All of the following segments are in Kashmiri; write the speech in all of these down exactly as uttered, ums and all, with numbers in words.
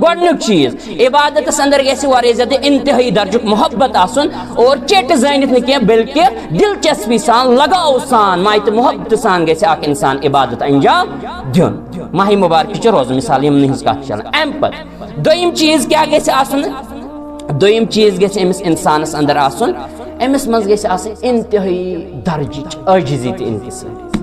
گۄڈٕنیُک چیٖز، عبادتس اندر گژھِ واریاہ زیادٕ انتہٲئی درجُک محبت آسُن، اور چیٚٹہِ زٲنِتھ نہٕ کینٛہہ، بلکہِ دلچسپی سان، لگاو سان، مایہِ تہٕ محبت سان گژھِ اکھ انسان عبادت انجام دیُن۔ ماہِ مبارکہِ چھِ روزٕ مثال یِمنٕے ہٕنٛز کتھ چھِ چلان۔ امہِ پتہٕ دوٚیِم چیٖز کیٛاہ گژھِ آسُن؟ دوٚیِم چیٖز گژھِ أمِس انسانس اندر آسُن، أمِس منٛز گژھِ آسٕنۍ انتہٲئی درجٕچ عٲجزی تہٕ انکسٲری۔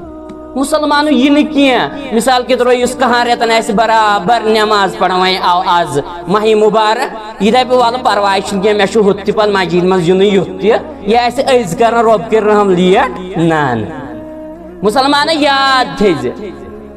مسلمانو، یہِ نہٕ کینٛہہ، مثال کے طور یُس کہن رٮ۪تن آسہِ برابر نٮ۪ماز پران، وۄنۍ آو آز ماہِ مبارک، یہِ دپہِ، "ولہٕ پرواے چھُنہٕ کینٛہہ، مےٚ چھُ ہُتھ تہِ پتہٕ مسجد منٛز یُنٕے یُتھ تہِ، یہِ آسہِ أزۍ کران رۄب کٔرِنۍ رحم لیٹ"۔ نہ، نہ۔ مسلمانو، یاد تھٲیزِ،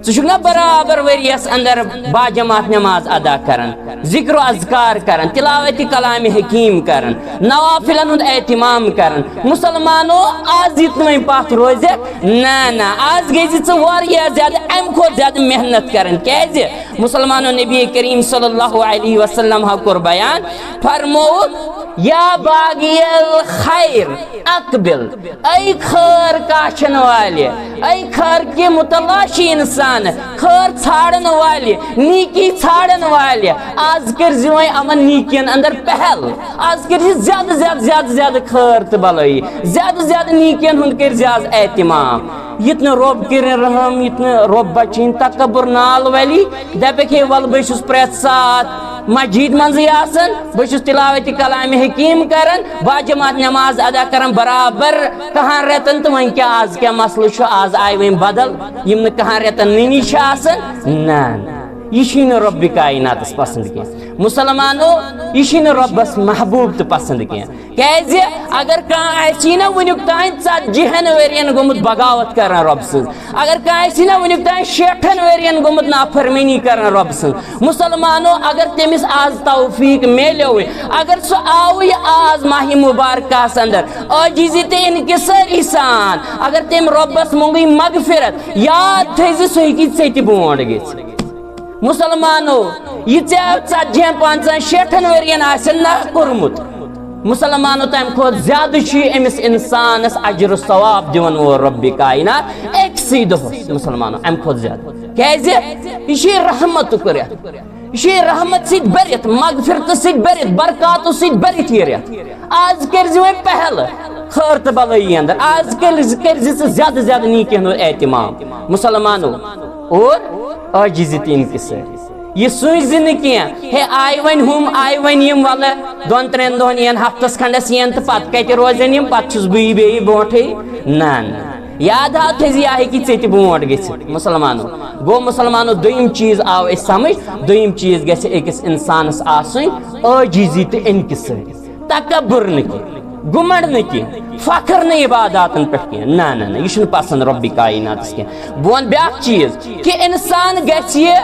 ژٕ چھُکھ نا برابر ؤریَس اندر باجماعت نماز ادا کران، ذکر و اذکار کران، تلاوت کلام حکیم کران، نوافلن ہُنٛد اہتمام کران؟ مسلمانو، آز یہِ تہِ وۄنۍ پتھ روزِ، نہ، نہ، آز گٔژھِ ژٕ واریاہ زیادٕ، امہِ کھۄتہٕ زیادٕ محنت کرٕنۍ۔ کیازِ؟ مسلمانو، نبی کریم صلی اللہ علیہ وسلم ہا کوٚر بیان، فرمووُکھ، "یا باغی الخیر اقبل"، اے خٲر کاچھن والہِ، اے خٲر کہِ متلاشی انسان، خٲر ژھانڈن والہِ، نیکی ژھانڈن والہِ، آز کٔرۍ زِ وۄنۍ یِمن نیکین اندر پہل، آز کٔرۍ زِ زیادٕ، زیادٕ، زیادٕ، زیادٕ خٲر تہٕ بلٲیی، زیادٕ، زیادٕ نیکین ہُنٛد کٔرۍ زِ آز اہتمام۔ یُتھ نہٕ رۄب کٔرِنۍ رحم، یُتھ نہٕ رۄب بچِنۍ تکبر نال ولی، دپکھ، "ہے ول، بہٕ چھُس پرٛٮ۪تھ ساتہٕ مسجد منٛزٕے آسان، بہٕ چھُس تلاوت کلام حکیم کران، باجماعت نماز ادا کران برابر کہن رٮ۪تن، تہٕ وۄنۍ کیٛاہ، آز کیٛاہ مسلہٕ چھُ؟ آز آیہِ وۄنۍ بدل، یِم نہٕ کہن رٮ۪تن نِنی چھِ آسان۔" نہ، نہ، یہِ چھُے نہٕ رۄبِ کایناتس پسند کینٛہہ۔ مسلمانو، یہِ چھُے نہٕ رۄبس محبوب تہٕ پسند کینٛہہ۔ کیازِ؟ اگر کانٛہہ آسی نا وٕنیُک تام ژتجی ہن ؤرین گوٚمُت بغاوت کران رۄب سٕنٛز، اگر کانٛہہ آسی نا وٕنیُک تام شیٹھن ؤرین گوٚمُت نافرمٲنی کران رۄب سٕنٛز، مسلمانو، اگر تٔمِس آز توفیق میلیوے، اگر سُہ آوٕے آز ماہِ مبارکس اندر عاجزی تہٕ انکسٲری سان، اگر تٔمۍ رۄبس مۄنگٕے مغفرت، یاد تھٲیزِ، سُہ ہیٚکہِ ژےٚ تہِ برونٛٹھ گٔژھِتھ۔ مسلمانو، یہِ ژےٚ ژتجی ہن، پنٛژاہن، شیٹھن ؤرین آسن نہ کوٚرمُت، مسلمانو، تمہِ کھۄتہٕ زیادٕ چھُ أمِس انسانس اجر و ثواب دِوان وول رۄبِ کاینات أکسٕے دۄہس۔ مسلمانو، امہِ کھۄتہٕ زیادٕ۔ کیازِ؟ یہِ چھُ رحمتُک رٮ۪تھ، یہِ چھُ رحمت سۭتۍ بٔرِتھ، مغفرتہٕ سۭتۍ بٔرِتھ، برکاتو سۭتۍ بٔرِتھ یہِ رٮ۪تھ۔ آز کٔرۍ زِ وۄنۍ پہل خٲر تہٕ بلٲیی اندر، آز کٔرۍ زِ، کٔرۍ زِ ژٕ زیادٕ زیادٕ نیکین ہُنٛد اہتمام۔ مسلمانو، اور عاجزی تہٕ انکسٲری۔ یہِ سوٗنچ زِ نہٕ کینٛہہ، ہے، آیہِ وۄنۍ ہُم، آیہِ وۄنۍ یِم، ولہٕ دۄن ترٛٮ۪ن دۄہن یِن، ہفتس کھنڈس یِن، تہٕ پتہٕ کتہِ روزن یِم، پتہٕ چھُس بٕے بیٚیہِ برونٛٹھٕے۔ نہ، نہ۔ یاد ہاو تھٲیزِ، یہِ ہیٚکہِ ژےٚ تہِ برونٛٹھ گٔژھِتھ۔ مسلمانو، گوٚو مسلمانو، دوٚیِم چیٖز آو اَسہِ سمجھ، دوٚیِم چیٖز گژھِ أکِس انسانس آسٕنۍ عٲجزی تہٕ انکسٲری۔ تکبر نہٕ کینٛہہ، گُمنڈ نہٕ کینٛہہ، فخر نہٕ عباداتن پٮ۪ٹھ کینٛہہ۔ نہ، نہ، نہ، یہِ چھُنہٕ پسند رۄبِ کایناتس کینٛہہ۔ بہٕ ونہٕ بیٛاکھ چیٖز کہِ انسان گژھِ یہِ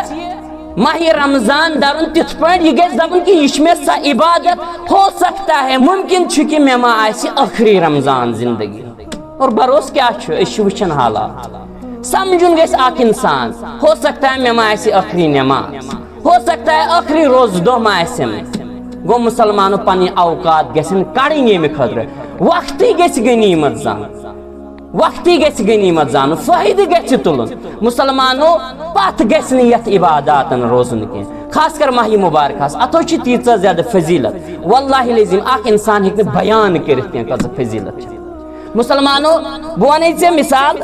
ماہِ رمضان درُن تِتھ پٲٹھۍ، یہِ گژھِ دپُن کہِ یہِ چھِ مےٚ سۄ عبادت، ہو سکتا ہے، ممکن چھُ کہِ مےٚ ما آسہِ ٲخری رمضان زندگی۔ اور بھروسہٕ کیٛاہ چھُ؟ أسۍ چھِ وٕچھان حالات۔ سمجھُن گژھِ اکھ انسان، ہو سکتا ہے مےٚ ما آسہِ ٲخری نماز، ہو سکتا ہے ٲخری روزٕ دۄہ ما آسن۔ گوٚو مسلمانو پنٕنۍ اوقات گژھن کڑٕنۍ ییٚمہِ خٲطرٕ۔ وقتٕے گژھِ غنیمت زانُن، وقتٕے گژھِ غنیمت زانُن، فٲیدٕ گژھِ تُلُن۔ مسلمانو، پتھ گژھِ نہٕ یتھ عباداتن روزُن کینٛہہ، خاص کر ماہِ مبارکس۔ اتھو چھِ تیٖژاہ زیادٕ فضیلت، واللہ العظیم اکھ انسان ہیٚکہِ نہٕ بیان کٔرِتھ کینٛہہ کۭژاہ فضیلت چھِ۔ مسلمانو، بہٕ ونے ژےٚ مثال،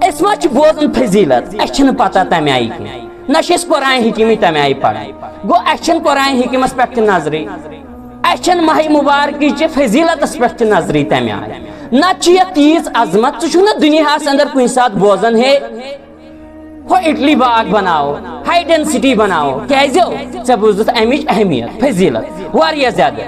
أسۍ ما چھِ بوزان فضیلت، اسہِ چھنہٕ پتہ تمہِ آیہِ کینٛہہ، نہ چھِ أسۍ قرآن حکیمی تمہِ آیہِ پران۔ گوٚو، اسہِ چھنہٕ قرآن حکیمس پٮ۪ٹھ تہِ نظرٕے، اسہِ چھنہٕ ماہِ مبارکٕچہِ فضیلتس پٮ۪ٹھ تہِ نظرٕے تمہِ آیہِ۔ نتہٕ چھِ یتھ تیٖژ عظمت، ژٕ چھُکھ نہ دُنیاہس اندر کُنہِ ساتہٕ بوزان، ہے، ہو اٹلی باغ بناو، ہائی ڈینسٹی بناو۔ کیازِ؟ ژےٚ بوٗزُتھ امِچ اہمیت، فضیلت واریاہ زیادٕ۔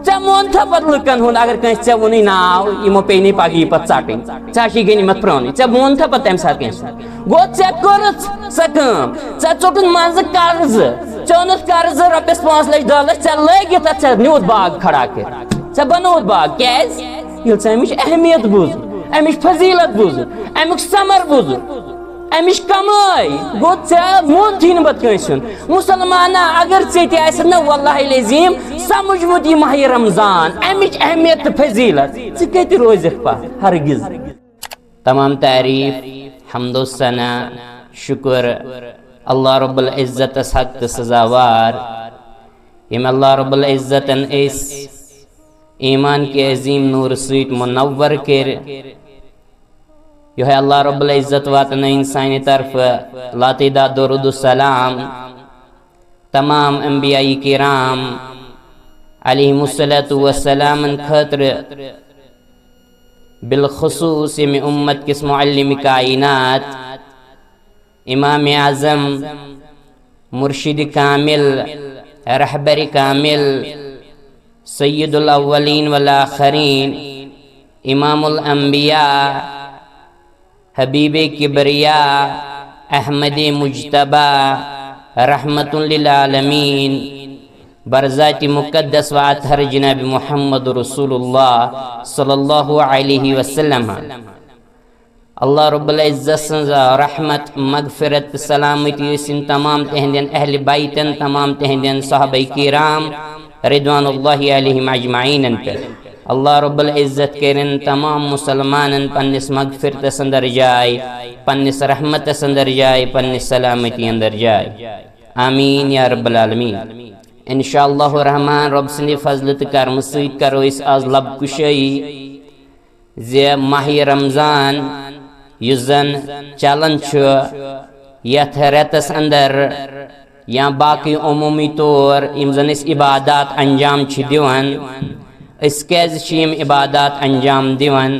ژےٚ مونتھا پتہٕ لُکن ہُنٛد، اگر کٲنٛسہِ ژےٚ ووٚنُے ناو، یِمو پیٚیہِ نہٕ پگہٕے پتہٕ ژٹٕنۍ، ژےٚ آسی غنیمت پرٛٲنٕے، ژےٚ مونتھا پتہٕ تمہِ ساتہٕ کٲنٛسہِ؟ گوٚو، ژےٚ کٔرٕتھ سۄ کٲم، ژےٚ ژوٚٹُن منٛزٕ قرضہٕ، ژےٚ اوٚنُتھ قرضہٕ رۄپیس پانٛژھ لچھ، دہ لچھ، ژےٚ لٲگِتھ تتھ، ژےٚ نیوٗتھ باغ کھڑا کٔرِتھ، ژےٚ بنووُتھ باغ۔ کیازِ؟ ییٚلہِ ژےٚ امِچ اہمیت بوٗزُتھ، امِچ فضیلت بوٗزُتھ، امیُک ثمر بوٗزُتھ، امِچ کمٲے، گوٚو، ژےٚ مونتھٕے نہٕ پتہٕ کٲنٛسہِ ہُنٛد۔ مسلمانا، اگر ژےٚ تہِ آسہِ نہ، واللہ العظیم، سمجھمُت یہِ ماہِ رمضان، امِچ اہمیت تہٕ فضیلت، ژٕ کتہِ روزکھ پتھ؟ ہرگز۔ تمام تعریف، حمد و ثنا، شکر اللہ رب العزتس حق تہٕ سزاوار، یِم اللہ رب العزتن أسۍ ایمان کہِ عظیم نور سۭتۍ منور کٔرۍ۔ یۄہے اللہ رب العزت واتنٲوِن سانہِ طرفہٕ لاتعداد درود و سلام تمام انبیاء کرام علیہم الصلوۃ والسلامن خٲطرٕ، بالخصوص ییٚمہِ امت کِس معلم کائنات، امام اعظم، مرشد کامل، رہبر کامل، سید الاولین والآخرین، امام الانبیاء، حبیب کبریا، احمد مجتبی، رحمت للعالمین، برذات مقدس و اطہر جناب محمد رسول اللہ صلی اللہ علیہ وسلم۔ اللہ رب العزت سٕنٛز رحمت، مغفرت تہٕ سلامتی ٲسِن تمام تِہنٛدٮ۪ن اہل بیتن، تمام تِہنٛدٮ۪ن صحابہ کرام رضوان اللہ علیہم اجمعینن پٮ۪ٹھ۔ اللہ رب العزت کٔرِن تمام مسلمانن پننِس مغفرتس اندر جاے، پننِس رحمتس اندر جاے، پننِس سلامتی اندر جاے۔ آمین یا رب العالمین۔ انشاء اللہ الرحمن، رب سٕنٛدِ فضلہٕ تہٕ کرمہٕ سۭتۍ کرو أسۍ آز لب کُشٲیی زِ ماہِ رمضان یُس زن چلان چھُ یتھ رٮ۪تس اندر، یا باقٕے عموٗمی طور یِم زن أسۍ عبادات انجام چھِ دِوان، أسۍ کیازِ چھِ یِم عبادات انجام دِوان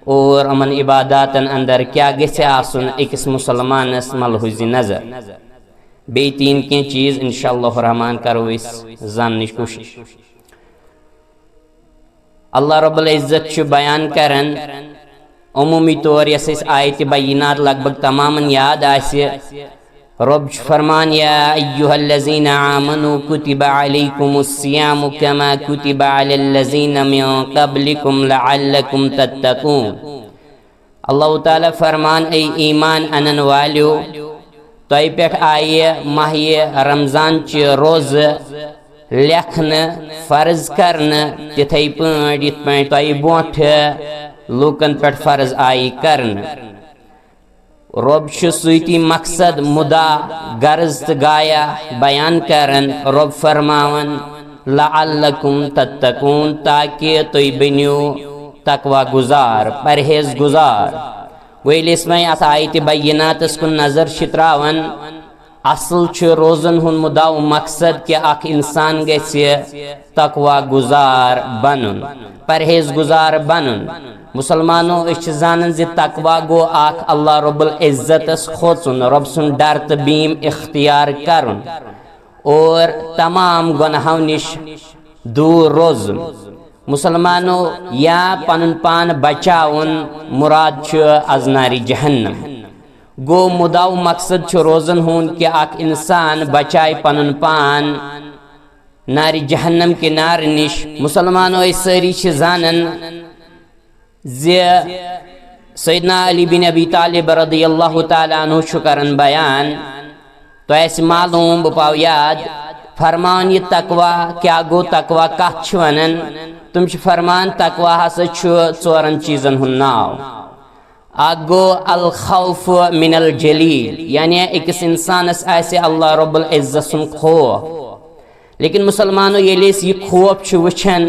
اور یِمن عباداتن اندر کیاہ گژھِ آسُن أکِس مسلمانس ملحوظ نظر۔ بیٚیہِ تہِ یِن کینٛہہ چیٖز، انشاء اللہ الرحمن کرو أسۍ زاننٕچ کوٗشش۔ اللہ رب العزت چھُ بیان کران، عموٗمی طور یۄس اَسہِ آیتِ بینات لگ بگ تمامن یاد آسہِ، رب چھُ فرمان، یا ایھا الذین آمنوا کتب علیکم الصیام کما کتب علی الذین من قبلکم لعلکم تتقون۔ اللہ تعالیٰ فرمان، اے ایمان انن والیو، تۄہہِ پٮ۪ٹھ آیہِ ماہِ رمضان چہِ روزٕ لیکھنہٕ، فرض کرنہٕ، تِتھے پٲٹھۍ یِتھ پٲٹھۍ تۄہہِ برونٛٹھ لوٗکن پٮ۪ٹھ فرض آیہِ کرنہٕ۔ رب چھُ سۭتی مقصد، مُدا، غرض تہٕ غایہ بیان کران۔ رب فرماوان، لعلکم تتقون، تاکہ تُہۍ بٔنِو تقوی گزار، پرہیز گزار۔ وۄنۍ ییٚلہِ أسۍ وۄنۍ اتھ آیتِ بیناتس کُن نظر چھِ تراوان، اصل چھُ روزن ہُنٛد مُدا و مقصد کہِ اکھ انسان گژھِ تقوی گزار بنُن، پرہیز گزار بنُن۔ مسلمانو، أسۍ چھِ زانان زِ تقوی گوٚو اکھ اللہ رب العزتس کھوژُن، رب سُنٛد ڈر تہٕ بیٖم اختیار کرُن اور تمام گۄناہو نِش دوٗر روزُن۔ مسلمانو، یا پنُن پان بچاوُن مراد چھُ از نارِ جہنم۔ گوٚو مُدا و مقصد چھُ روزن ہُنٛد کہِ اکھ انسان بچایہِ پنُن پان نارِ جہنم کہِ نارٕ نِش۔ مسلمانو، أسۍ سٲری چھِ زانان زِ سیدنا علی بن ابی طالب رضی اللہ تعالیٰ عنہ چھُ کران بیان، تۄہہِ آسہِ معلوم، بہٕ پاو یاد، فرمان یہِ تقوی کیٛاہ گوٚو، تقوی کتھ چھِ ونان؟ تِم چھِ فرمان، تقوی ہسا چھُ ژورن چیٖزن ہُنٛد ناو۔ اکھ گوٚو الخوف من الجلیل، یعنی أکِس انسانس آسہِ اللہ رب العزت سُنٛد خوف۔ لیکن مسلمانو، ییٚلہِ أسۍ یہِ خوف چھِ وٕچھان،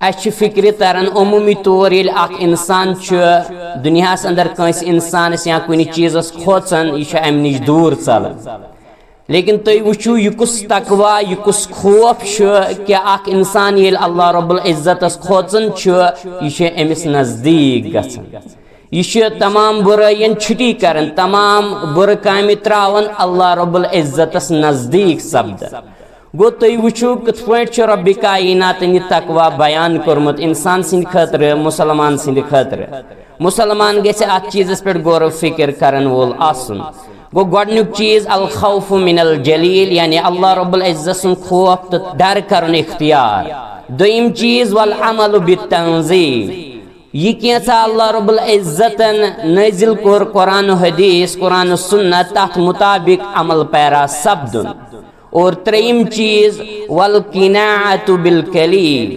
اسہِ چھِ فکرِ تران عموٗمی طور ییٚلہِ اکھ انسان چھُ دُنیاہس اندر کٲنٛسہِ انسانس یا کُنہِ چیٖزس کھوژان، یہِ چھُ امہِ نِش دوٗر ژلان۔ لیکن تُہۍ وٕچھِو، یہِ کُس تقوی، یہِ کُس خوف چھُ کہِ اکھ انسان ییٚلہِ اللہ رب العزتس کھوژان چھُ، یہِ چھُ أمِس نزدیٖک گژھان۔ یہِ چھُ تمام بُرٲیَن چھُٹی کران، تمام بُرٕ کامہِ تراوان، اللہ رب العزتس نزدیٖک سپدان۔ گوٚو، تُہۍ وٕچھِو، کِتھ پٲٹھۍ چھُ رب کائناتن یہِ تقوی بیان کوٚرمُت انسان سٕنٛدِ خٲطرٕ، مسلمان سٕنٛدِ خٲطرٕ۔ مسلمان گژھِ اتھ چیٖزس پٮ۪ٹھ غور و فکر کرن وول آسُن۔ گوٚو، گۄڈٕنیُک چیٖز الخوف من الجلیل، یعنی اللہ رب العزت سُنٛد خوف تہٕ ڈر کرُن اختیار۔ دوٚیِم چیٖز، والعمل بالتنزیل، یہِ کینٛژھا اللہ رب العزتن نٲزِل کوٚر، قرآن و حدیث، قرآن و سنت، تتھ مطابق عمل پیرا سپدُن۔ اور ترٛیٚیِم چیٖز، والقناعة بالقلیل،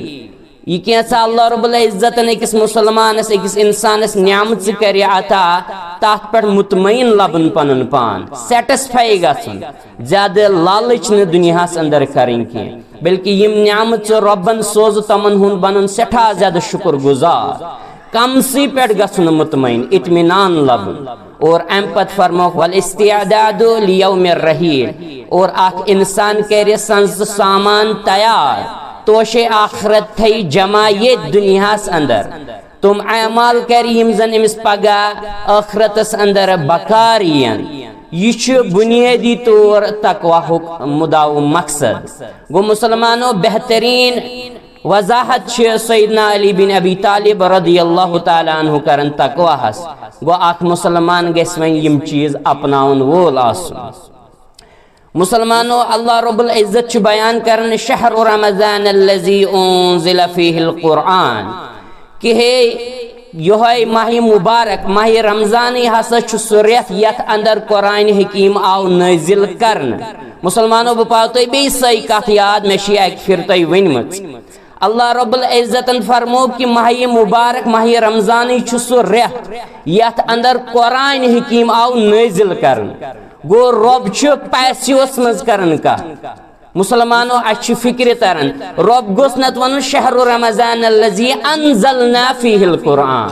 یہِ کینٛژھا اللہ رب العزتن أکِس مسلمانس، أکِس انسانس نعمژٕ کرِ عطا، تتھ پٮ۪ٹھ مطمئن لبُن پنُن پان، سیٹسفائی گژھُن، زیادٕ لالچ نہٕ دُنیاہس اندر کرٕنۍ کینٛہہ، بلکہ یِم نعمژٕ رۄبن سوزٕ تمن ہُنٛد بنُن سٮ۪ٹھاہ زیادٕ شُکر گُزار، کمسٕے پٮ۪ٹھ گژھُن مطمئن، اطمینان لبُن۔ اور امہِ پتہٕ فرموکھ، "والاستعداد لیوم الرحیل"، اور اکھ انسان کرِ سنز سامان تیار، توشے آخرت تھٲیِو جمع ییٚتھۍ دُنیاہس اندر۔ تِم اعمال کرِ یِم زن أمِس پگاہ ٲخرتس اندر بکار یِین۔ یہِ چھُ بنیٲدی طور تقواہُک مدعا و مقصد۔ گوٚو مسلمانو، بہترین وضاحت چھِ سیدنا علی بن ابی طالب رضی اللہ تعالیٰ عنہ کران تقواہس۔ گوٚو اکھ مسلمان گژھِ وۄنۍ یِم چیٖز اپناون وول آسُن۔ مسلمانو، اللہ رب العزت چھُ بیان کران، "شہر رمضان الذی انزل فیہ القرآن"، کہ ہے، یہے ماہ مبارک، ماہ رمضانٕے ہسا چھُ سُہ رٮ۪تھ یتھ اندر قرآن حکیم آو نازل کرنہٕ۔ مسلمانو، بہٕ پاو تۄہہِ بیٚیہِ سۄے کتھ یاد، مےٚ چھِ یہِ اکہِ پھِرِ تۄہہِ ؤنمٕژ۔ اللہ رب العزتن فرمو کہ ماہ مبارک، ماہ رمضانٕے چھُ سُہ رٮ۪تھ یتھ اندر قرآن حکیم آو نازل کرنہٕ۔ گوٚو، رۄب چھُ پیسیوس منٛز کران کتھ۔ مسلمانو، اسہِ چھِ فکرِ تران، رۄب گوٚژھ نتہٕ ونُن، "شہر رمضان الذی انزلنا فیہ القرآن"۔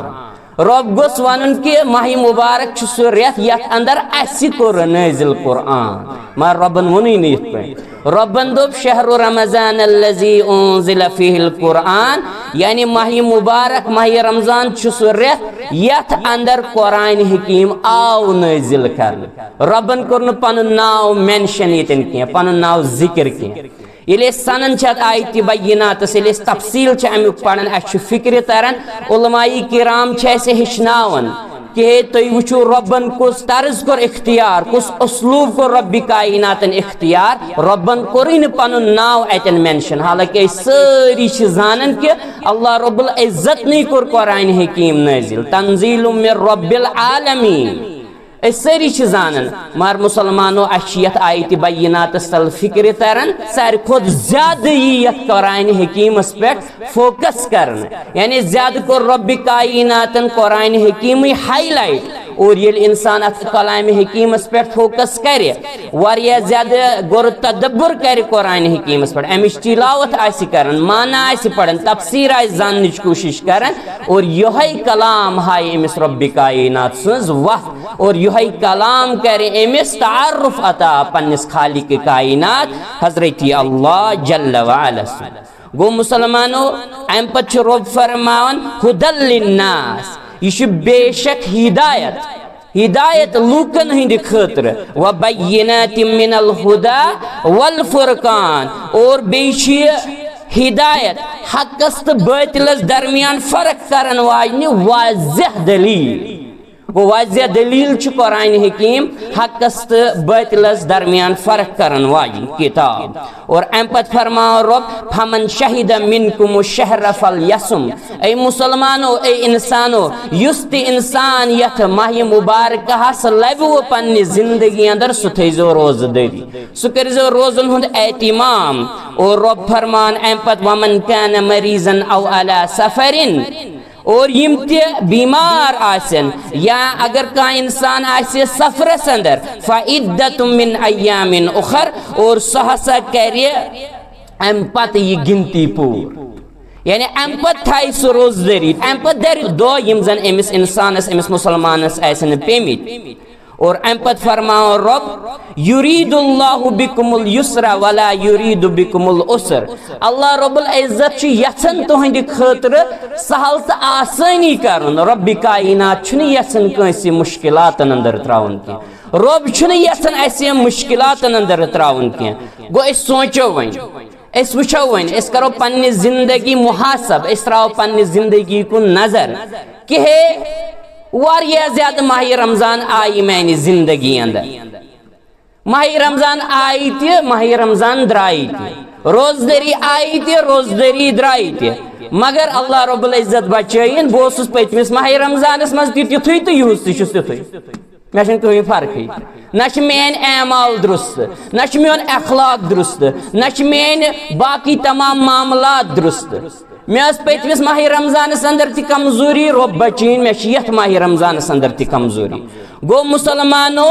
رۄب گوٚژھ ونُن کہ ماہ مبارک چھُ سُہ رٮ۪تھ یتھ اندر اسہِ کوٚر نازل قرآن، مگر رۄبن ووٚنُے نہٕ یِتھ پٲٹھۍ۔ رۄبن دوٚپ، "شہر رمضان الذی انزل فیہ القرآن"، یعنی ماہ مبارک، ماہ رمضان چھُ سُہ رٮ۪تھ یتھ اندر قرآن حکیم آو نازل کرنہٕ۔ رۄبن کوٚر نہٕ پنُن ناو مینشن ییٚتٮ۪ن کینٛہہ، پنُن ناو ذکر کینٛہہ۔ ییٚلہِ أسۍ سنان چھِ اتھ آیتِ بیناتس، ییٚلہِ أسۍ تفصیل چھِ امیُک پران، اسہِ چھُ فکرِ تران، علماء کرام چھِ اسہِ ہیٚچھناوان کہ ہے، تُہۍ وٕچھِو رۄبن کُس طرز کوٚر اختیار، کُس اسلوب کوٚر رۄبِ کائناتن اختیار۔ رۄبن کوٚرُے نہٕ پنُن ناو اتٮ۪ن مینشن، حالانکہ أسۍ سٲری چھِ زانان کہ اللہ رب العزتنٕے کوٚر قرآن حکیم نازل، "تنزیل من رب العالمین"۔ أسۍ سٲری چھِ زانان، مگر مسلمانو، اسہِ چھِ یتھ آیتِ بیناتس تل فکرِ تران، ساروی کھۄتہٕ زیادٕ یی یتھ قرآن حکیمس پٮ۪ٹھ فوکس کرنہٕ، یعنی زیادٕ کوٚر رۄبِ کائناتن قرآن حکیمٕے ہائی لائٹ۔ اور ییٚلہِ انسان اتھ کلامِ حکیمس پٮ۪ٹھ فوکس کرِ، واریاہ زیادٕ غور تدبر کرِ قرآن حکیمس پٮ۪ٹھ، امِچ تلاوت آسہِ کران، معنی آسہِ پران، تفسیر آسہِ زاننٕچ کوٗشش کران، اور یہے کلام ہاوِ أمِس رۄبِ کائنات سٕنٛز وتھ، اور یہے کلام کرِ أمِس تعارف عطا پننِس خالق کائنات حضرت اللہ جل وعلا سُنٛد۔ گوٚو مسلمانو، امہِ پتہٕ چھُ رۄب فرماوان، "ہدی للناس"، یہِ چھُ بے شک ہدایت، ہدایت لوٗکن ہٕنٛدِ خٲطرٕ، "وبینات من الہدی والفرقان"، اور بیٚیہِ چھُ یہِ ہدایت حقس تہٕ باطلس درمیان فرق کرن واجنہِ واضح دلیل۔ گوٚو، واضح دلیل چھُ قرآن حکیم حقس تہٕ باطلس درمیان فرق کرن واجنہِ کتاب۔ اور امہِ پتہٕ فرماوان رۄب، "فمن شہد منکم الشہر فلیصم"۔ اے مسلمانو، اے انسانو، یُس تہِ انسان یتھ ماہ مبارکہس لبہِ پننہِ زندگی اندر، سُہ تھٲیزیو روزٕ دٲری، سُہ کٔرزیو روزن ہُنٛد اہتمام۔ اور رۄب فرمان امہِ پتہٕ، "ومن کان مریضا او علی سفر"، اور یِم تہِ بیمار آسن یا اگر کانٛہہ انسان آسہِ سفرس اندر، "فعدۃ من ایام اخر"، اور سُہ ہسا کرِ امہِ پتہٕ یہِ گنتی پوٗرٕ۔ یعنی امہِ پتہٕ تھایہِ سُہ روزدٲری، امہِ پتہٕ درِ دۄہ یِم زن أمِس انسانس، أمِس مسلمانس آسن پیٚمٕتۍ۔ اور امہِ پتہٕ فرماوان رۄب، "یرید اللہ بکم الیسر ولا یرید بکم العسر"۔ اللہ رب العزت چھُ یژھان تُہنٛدِ خٲطرٕ سہل تہٕ آسٲنی کرُن۔ رۄبِ کائنات چھُنہٕ یژھان کٲنٛسہِ مشکلاتن اندر تراوُن کینٛہہ۔ رۄب چھُنہٕ یژھان اسہِ یِم مشکلاتن اندر تراوُن کینٛہہ۔ گوٚو، أسۍ سونٛچو وۄنۍ، أسۍ وٕچھو وۄنۍ، أسۍ کرو پننہِ زندگی محاسب، أسۍ تراوو پننہِ زندگی کُن نظر کہ ہے، واریاہ زیادٕ ماہِ رمضان آیہِ میانہِ زندگی اندر۔ ماہِ رمضان آیہِ تہِ، ماہِ رمضان درٛایہِ تہِ۔ روزدٲری آیہِ تہِ، روزدٲری درٛایہِ تہِ۔ مگر اللہ رب العزت بچٲیِن، بہٕ اوسُس پٔتمِس ماہِ رمضانس منٛز تہِ تیُتھُے تہٕ یُہُس تہِ چھُس تیُتھُے۔ مےٚ چھَنہٕ کٕہٕنۍ فرقٕے۔ نہ چھِ میٲنۍ اعمال درست، نہ چھِ میون اخلاق درست، نہ چھِ میٲنۍ باقٕے تمام معاملات درست۔ مےٚ ٲس پٔتمِس ماہِ رمضانس اندر تہِ کمزوری، رۄب بچٲیِن، مےٚ چھِ یتھ ماہِ رمضانس اندر تہِ کمزوری۔ گوٚو مسلمانو،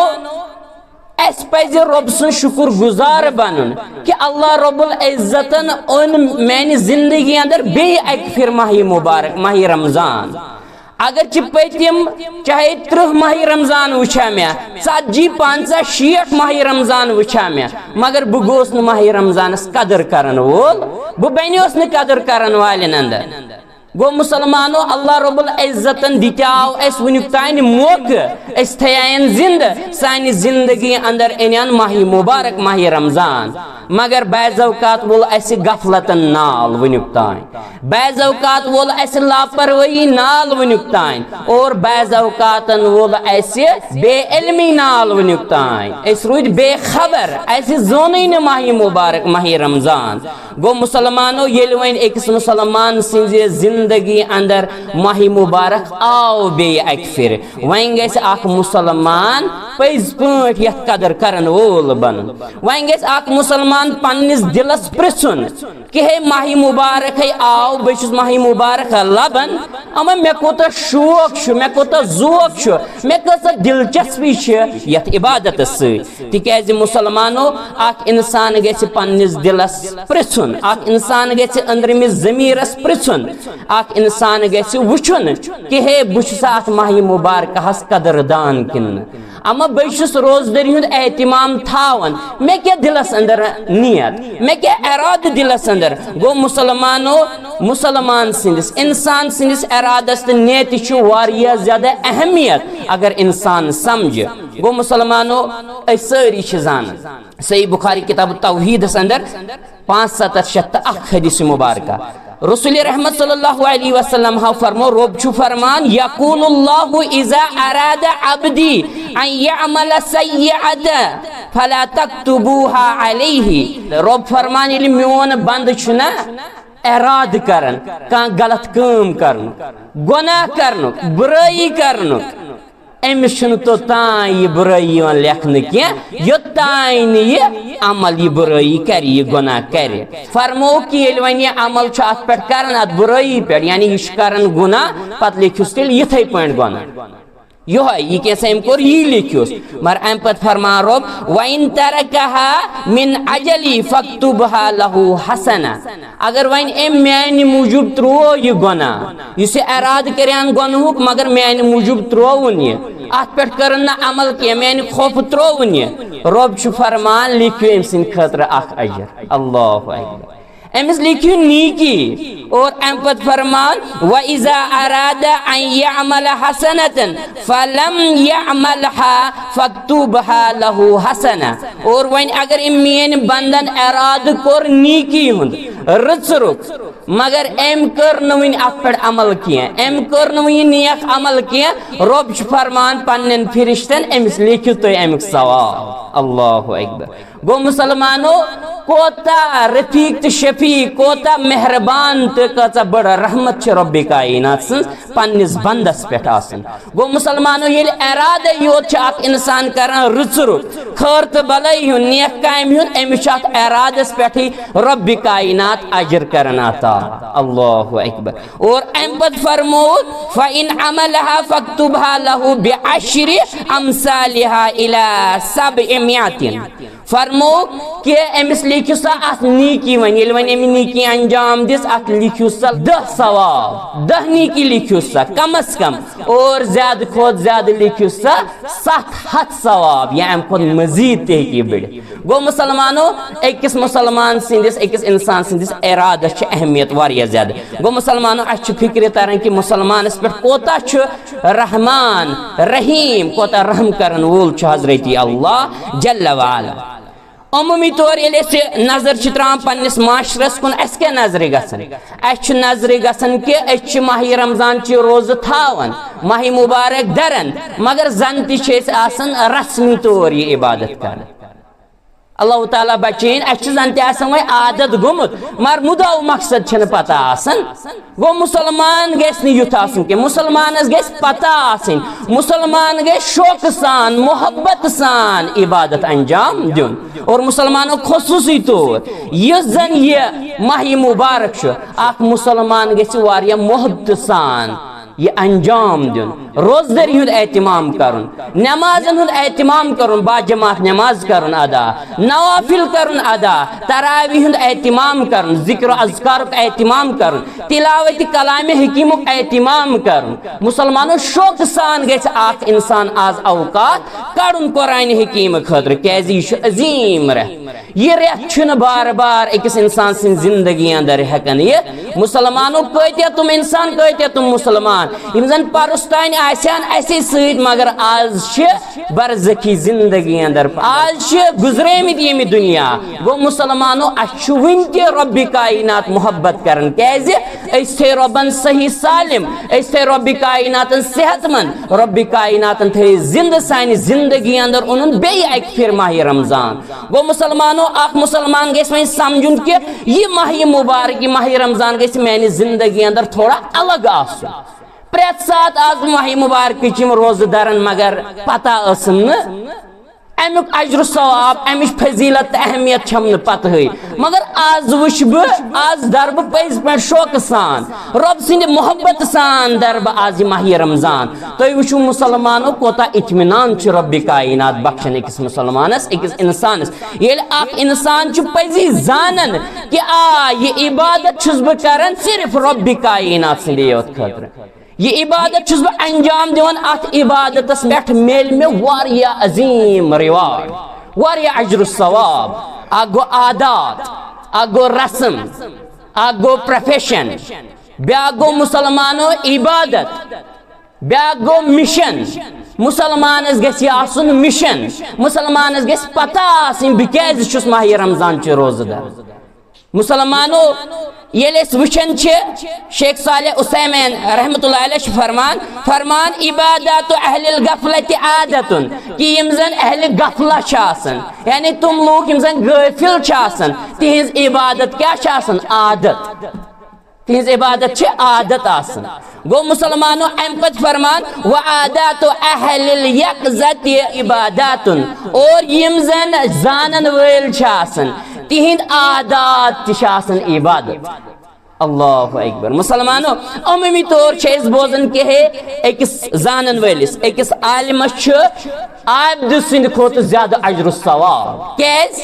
اسہِ پزِ رۄب سُنٛد شُکر گُزار بنُن کہِ اللہ رب العزتن اوٚن میانہِ زندگی اندر بیٚیہِ اکہِ پھِرِ ماہِ مبارک، ماہِ رمضان۔ اگرچہِ پٔتِم چاہے ترٕٛہ ماہِ رمضان وٕچھا مےٚ، ژتجی، پنٛژاہ، شیٹھ ماہِ رمضان وٕچھا مےٚ، مگر بہٕ گوس نہٕ ماہِ رمضانس قدر کرن وول، بہٕ بنیوس نہٕ قدر کرن والٮ۪ن اندر۔ گوٚو مسلمانو، اللہ رب العزتن دِتیاو اسہِ وٕنیُک تام موقعہٕ، أسۍ تھایَن زندٕ، سانہِ زندگی اندر أنِن ماہِ مبارک ماہِ رمضان، مگر بعض اوقات وول اسہِ غفلتن نال وٕنیُک تام، بعض اوقات وول اسہِ لاپروٲہی نال وٕنیُک تام، اور بعض اوقاتن وول اسہِ بے علمی نال وٕنیُک تام۔ أسۍ روٗدۍ بے خبر، اسہِ زونٕے نہٕ ماہِ مبارک ماہِ رمضان۔ گوٚو مسلمانو، ییٚلہِ وۄنۍ أکِس مسلمان سٕنٛزِ زندگی اندر ماہِ مبارک آو بیٚیہِ اکہِ پھِرِ، وۄنۍ گژھِ اکھ مسلمان پٔزۍ پٲٹھۍ یتھ قدر کرن وول بنُن۔ وۄنۍ گژھِ اکھ مسلمان پننِس دلس پرژھُن کہِ ہے، ماہِ مبارک ہے آو، بہٕ چھُس ماہِ مبارک لبان، اما مےٚ کوٗتاہ شوق چھُ، مےٚ کوٗتاہ ذوق چھُ، مےٚ کۭژاہ دلچسپی چھِ یتھ عبادتس سۭتۍ۔ تِکیازِ مسلمانو، اکھ انسان گژھِ پننِس دلس پرژھُن، اکھ انسان گژھِ أنٛدرمِس ضمیرس پرژھُن، اکھ انسان گژھِ وٕچھُن کہِ ہے، بہٕ چھُسا اتھ ماہِ مبارکہس قدردان کِنہٕ نہٕ؟ اما بہٕ چھُس روزدٔری ہُنٛد اہتمام تھاوان، مےٚ کیٛاہ دلس اندر نیت، مےٚ کیٛاہ ارادٕ دلس اندر؟ گوٚو مسلمانو، مسلمان سٕنٛدِس، انسان سٕنٛدِس ارادس تہٕ نیتہِ چھُ واریاہ زیادٕ اہمیت، اگر انسان سمجھِ۔ گوٚو مسلمانو، أسۍ سٲری چھِ زانان، صحیح بخاری کتاب توحیدس اندر پانٛژھ ستتھ شیٚتھ تہٕ اکھ حدیث مبارکہ، رسول رحمت صلی اللہ علیہ وسلم ہا فرمو، رب چھُ فرمان، یقول اللہ اذا اراد عبدی ان یعمل سیئۃ فلا تکتبوها علیہ۔ رب فرمان، ییٚلہِ میون بندٕ چھُ نا ارادٕ کران کانٛہہ غلط کٲم کرنُک، گۄناہ کرنُک، بُرٲیی کرنُک، أمِس چھُنہٕ توٚتام یہِ بُرٲیی یِوان لیکھنہٕ کینٛہہ، یوٚتام نہٕ یہِ عمل، یہِ بُرٲیی کرِ، یہِ گۄناہ کرِ۔ فرموو کہِ ییٚلہِ وۄنۍ یہِ عمل چھُ اتھ پٮ۪ٹھ کران، اتھ بُرٲیی پٮ۪ٹھ، یعنی یہِ چھُ کران گۄناہ، پتہٕ لیکھِوس تیٚلہِ یِتھے پٲٹھۍ گۄناہ۔ یِہوٚے، یہِ کینٛژھا أمۍ کوٚر، یی لیکھِوس۔ مگر امہِ پتہٕ فرمان رۄب، وَإِن تَرَكَهَا مِنْ أَجْلِي فَاكْتُبْهَا لَهُ حَسَنَةً۔ اگر وۄنۍ أمۍ میانہِ موٗجوٗب ترٛوو یہِ گۄناہ، یُس یہِ ارادٕ کریان گۄنہُک، مگر میانہِ موٗجوٗب ترٛووُن یہِ، اتھ پٮ۪ٹھ کٔرٕن نہٕ عمل کینٛہہ، میانہِ خوفہٕ ترٛووُن یہِ، رۄب چھُ فرمان، لیکھِو أمۍ سٕنٛدِ خٲطرٕ اکھ اجر۔ اللہ اکبر۔ أمِس لیکھِو نیکی۔ اور امہِ پتہٕ فرمان، وَإِذَا أَرَادَ أَنْ يَعْمَلَ حَسَنَةً فَلَمْ يَعْمَلْهَا فَاكْتُبْهَا لَهُ حَسَنَةً۔ اور وۄنۍ اگر أمۍ میٲنۍ بندن ارادٕ کوٚر نیکی ہُنٛد، رٕژرُک، مگر أمۍ کٔر نہٕ وُنہِ اتھ پٮ۪ٹھ عمل کینٛہہ، أمۍ کٔر نہٕ وُنہِ نیک عمل کینٛہہ، رۄب چھُ فرمان پننٮ۪ن فرشتن، أمِس لیکھِو تُہۍ امیُک ثواب۔ اللہ اکبر۔ گوٚو مسلمانو، کوتاہ رفیق تہٕ شفیق، کوتاہ مہربان تہٕ کۭژاہ بٔڑ رحمت چھِ رۄبِ کائنات سٕنٛز پننِس بندس پٮ۪ٹھ آسان۔ گوٚو مسلمانو، ییٚلہِ ارادے یوت چھُ اکھ انسان کران رٕژرُک، خٲر تہٕ بلٲیی ہُنٛد، نیک کامہِ ہُنٛد، أمِس چھُ اتھ ارادس پٮ۪ٹھٕے رۄبِ کائنات اجر کران عطا۔ اللہ اکبر۔ اور امہِ پتہٕ فرمووُکھ، فَإِنْ عَمِلَهَا فَاكْتُبْهَا لَهُ بِعَشْرِ أَمْثَالِهَا إِلَى سَبْعِمِائَةٍ۔ فرمووُکھ کہ أمِس لیکھِو سا اتھ نیکی، وۄنۍ ییٚلہِ وۄنۍ أمۍ نیکی انجام دِژ، اتھ لیکھِو سا دَہ ثواب، دَہ نیکی لیکھِو سا کم از کم، اور زیادٕ کھۄتہٕ زیادٕ لیکھِو سا ستھ ہتھ ثواب، یا امہِ کھۄتہٕ مزید تہِ ہیٚکہِ یہِ بٔڑِتھ۔ گوٚو مسلمانو، أکِس مسلمان سٕنٛدِس، أکِس انسان سٕنٛدِس ارادس چھِ اہمیت واریاہ زیادٕ۔ گوٚو مسلمانو، اسہِ چھِ فکرِ تران کہِ مسلمانس پٮ۪ٹھ کوتاہ چھُ رحمان، رحیم، کوتاہ رحم کرن وول چھُ حضرت اللہ جل وعلا۔ عمومی طور ییٚلہِ أسۍ نظر چھِ تراوان پننِس معاشرس کُن، اسہِ کیٛاہ نظرِ گژھان؟ اسہِ چھِ نظرِ گژھان کہِ أسۍ چھِ ماہِ رمضان چہِ روزٕ تھاوان، ماہِ مبارک دران، مگر زن تہِ چھِ أسۍ آسان رسمی طور یہِ عبادت کران۔ اللہ تعالیٰ بچٲیِن، اَسہِ چھُ زَن تہِ آسان وۄنۍ عادت گوٚمُت، مگر مُدعا و مقصد چھِنہٕ پتہ آسان۔ گوٚو، مُسلمان گژھِ نہٕ یُتھ آسُن کینٛہہ، مُسلمانَس گژھِ پتہ آسٕنۍ، مُسلمان گژھِ شوقہٕ سان، محبت سان عبادت انجام دیُن۔ اور مُسلمانو خصوٗصی طور یُس زَن یہِ ماہِ مُبارک چھُ، اَکھ مُسلمان گژھِ واریاہ محبتہٕ سان یہِ انجام دیُن، روزدٔری ہُنٛد اہتمام کرُن، نمازن ہُنٛد اہتمام کرُن، باجماعت نماز کرُن ادا، نوافل کرُن ادا، تراویح ہُنٛد اہتمام کرُن، ذکر و اذکارُک اہتمام کرُن، تلاوت کلام حکیمُک اہتمام کرُن۔ مُسلمانو، شوقہٕ سان گژھِ اکھ انسان از اوقات کڑُن قرآن حکیم خٲطرٕ، کیازِ یہِ چھُ عظیم رٮ۪تھ۔ یہِ رٮ۪تھ چھُنہٕ بار بار أکِس اِنسان سٕنٛزِ زِندگی اندر ہٮ۪کان یِتھ۔ مُسلمانو، کۭتیاہ تِم اِنسان، کۭتیاہ تِم مُسلمان، یِم زَن پَرُس تانۍ آسہِ ہن اَسے سۭتۍ، مگر آز چھِ برزخی زِندگی اندر، آز چھِ گُزریمٕتۍ ییٚمہِ دُنیا۔ گوٚو، مُسلمانو، اَسہِ چھُ وٕنہِ تہِ رۄبِ کاینات محبت کران۔ کیازِ؟ أسۍ تھٲے رۄبَن صحیح سالم، أسۍ تھٲے رۄبِ کایناتَن صحت مند، رۄبِ کایناتَن تھٲے زِندٕ سانہِ زِندگی اندر، اوٚنُن بیٚیہِ اَکہِ پھِرِ ماہِ رمضان۔ گوٚو، مُسلمانو، اکھ مُسلمان گژھِ وۄنۍ سمجھُن کہِ یہِ ماہِ مُبارک، یہِ ماہِ رمضان گژھِ میانہِ زندگی اندر تھوڑا الگ آسُن۔ پرٛٮ۪تھ ساتہٕ آز ماہِ مُبارکٕچ یِم روزٕ درن، مگر پتہ ٲسٕم نہٕ امیُک اجر و ثواب، امِچ فضیلت تہٕ اہمیت چھم نہٕ پتہٕے۔ مگر آز وٕچھ بہٕ، آز در بہٕ پٔزۍ پٲٹھۍ شوقہٕ سان، رۄب سٕنٛدِ محبت سان در بہٕ آز یہِ ماہِ رمضان۔ تُہۍ وٕچھِو مُسلمانو، کوتاہ اطمینان چھُ رۄبِ کاینات بخشان أکِس مُسلمانس، أکِس اِنسانس۔ ییٚلہِ اکھ اِنسان چھُ پٔزی زانان کہِ آ، یہِ عبادت چھُس بہٕ کران صرف رۄبِ کاینات سٕنٛدے یوت خٲطرٕ، یہِ عبادت چھُس بہٕ انجام دِوان، اتھ عبادتس پٮ۪ٹھ میلہِ مےٚ واریاہ عظیم reward، واریاہ اجر و ثواب۔ اکھ گوٚو عادات، اکھ گوٚو رسم، اکھ گوٚو profession، بیاکھ گوٚو مُسلمانو عبادت، بیاکھ گوٚو mission۔ مُسلمانس گژھِ آسُن mission، مُسلمانس گژھِ پتہ آسٕنۍ بہٕ کیازِ چھُس ماہِ رمضان چہِ روزٕ دار۔ مُسلمانو، ییٚلہِ أسۍ وٕچھان چھِ، شیخ صالح عثیمین رحمتہ اللہ علیہ چھُ فرمان، فرمان، عبادات اہل الغفلت عادتن، کہِ یِم زن اہل غفلہ چھِ آسان، یعنی تِم لوٗکھ یِم زن غٲفِل چھِ آسان، تِہنٛز عبادت کیٛاہ چھِ آسان؟ عادت۔ تِہنٛز عبادت چھِ عادت آسان۔ گوٚو، مُسلمانو، امہِ پتہٕ فرمان، وعادات اہل الیقظت عباداتن، اور یِم زن زانن وٲلۍ چھِ آسان، تِہنٛد عادات تہِ چھِ آسان عبادت۔ اللہ اکبر۔ مُسلمانو، عموٗمی طور چھِ أسۍ بوزان کہِ ہے، أکِس زانن وٲلِس، أکِس عالمس چھُ عابدٕ سٕنٛدِ کھۄتہٕ زیادٕ اجر و ثواب۔ کیازِ؟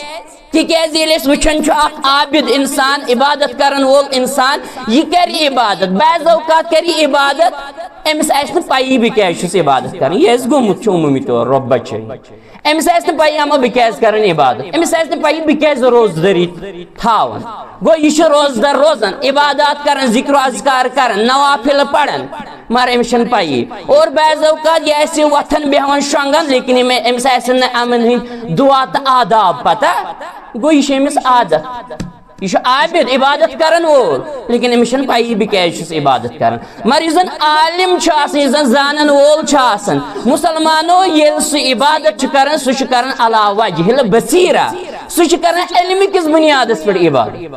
تِکیازِ ییٚلہِ أسۍ وٕچھان چھُ اکھ عابد انسان، عبادت کرن وول انسان، یہِ کرِ عبادت، بعض اوقات کرِ یہِ عبادت، أمِس آسہِ نہٕ پَیی بہٕ کیازِ چھُس عبادت کران، یہِ آسہِ گوٚمُت چھُ عموٗمی طور رۄب بچٲیِن۔ أمِس آسہِ نہٕ پَیی اما بہٕ کیازِ کران عبادت، أمِس آسہِ نہٕ پَیی بہٕ کیازِ روزٕ دٲری تھاوان۔ گوٚو، یہِ چھُ روزٕ دار روزان، عبادات کران، ذکر و اذکار کران، نوافل پران، مگر أمِس چھَنہٕ پَیی۔ اور بعض اوقات یہِ آسہِ وۄتھان بیٚہوان شۄنٛگان، لیکن یِم، أمِس آسن نہٕ یِمن ہٕنٛدۍ دُعا تہٕ آداب پتہ۔ گوٚو، یہِ چھُ أمِس عادت۔ یہِ چھُ عابد، عبادت کرن وول، لیکن أمِس چھَنہٕ پَیی بہٕ کیازِ چھُس عبادت کران۔ مگر یُس زن عالم چھُ آسان، یُس زن زانن وول چھُ آسان، مُسلمانو، ییٚلہِ سُہ عبادت چھُ کران، سُہ چھُ کران علی وجہ البصیرہ، سُہ چھُ کران علمہٕ کِس بُنیادس پٮ۪ٹھ عبادت۔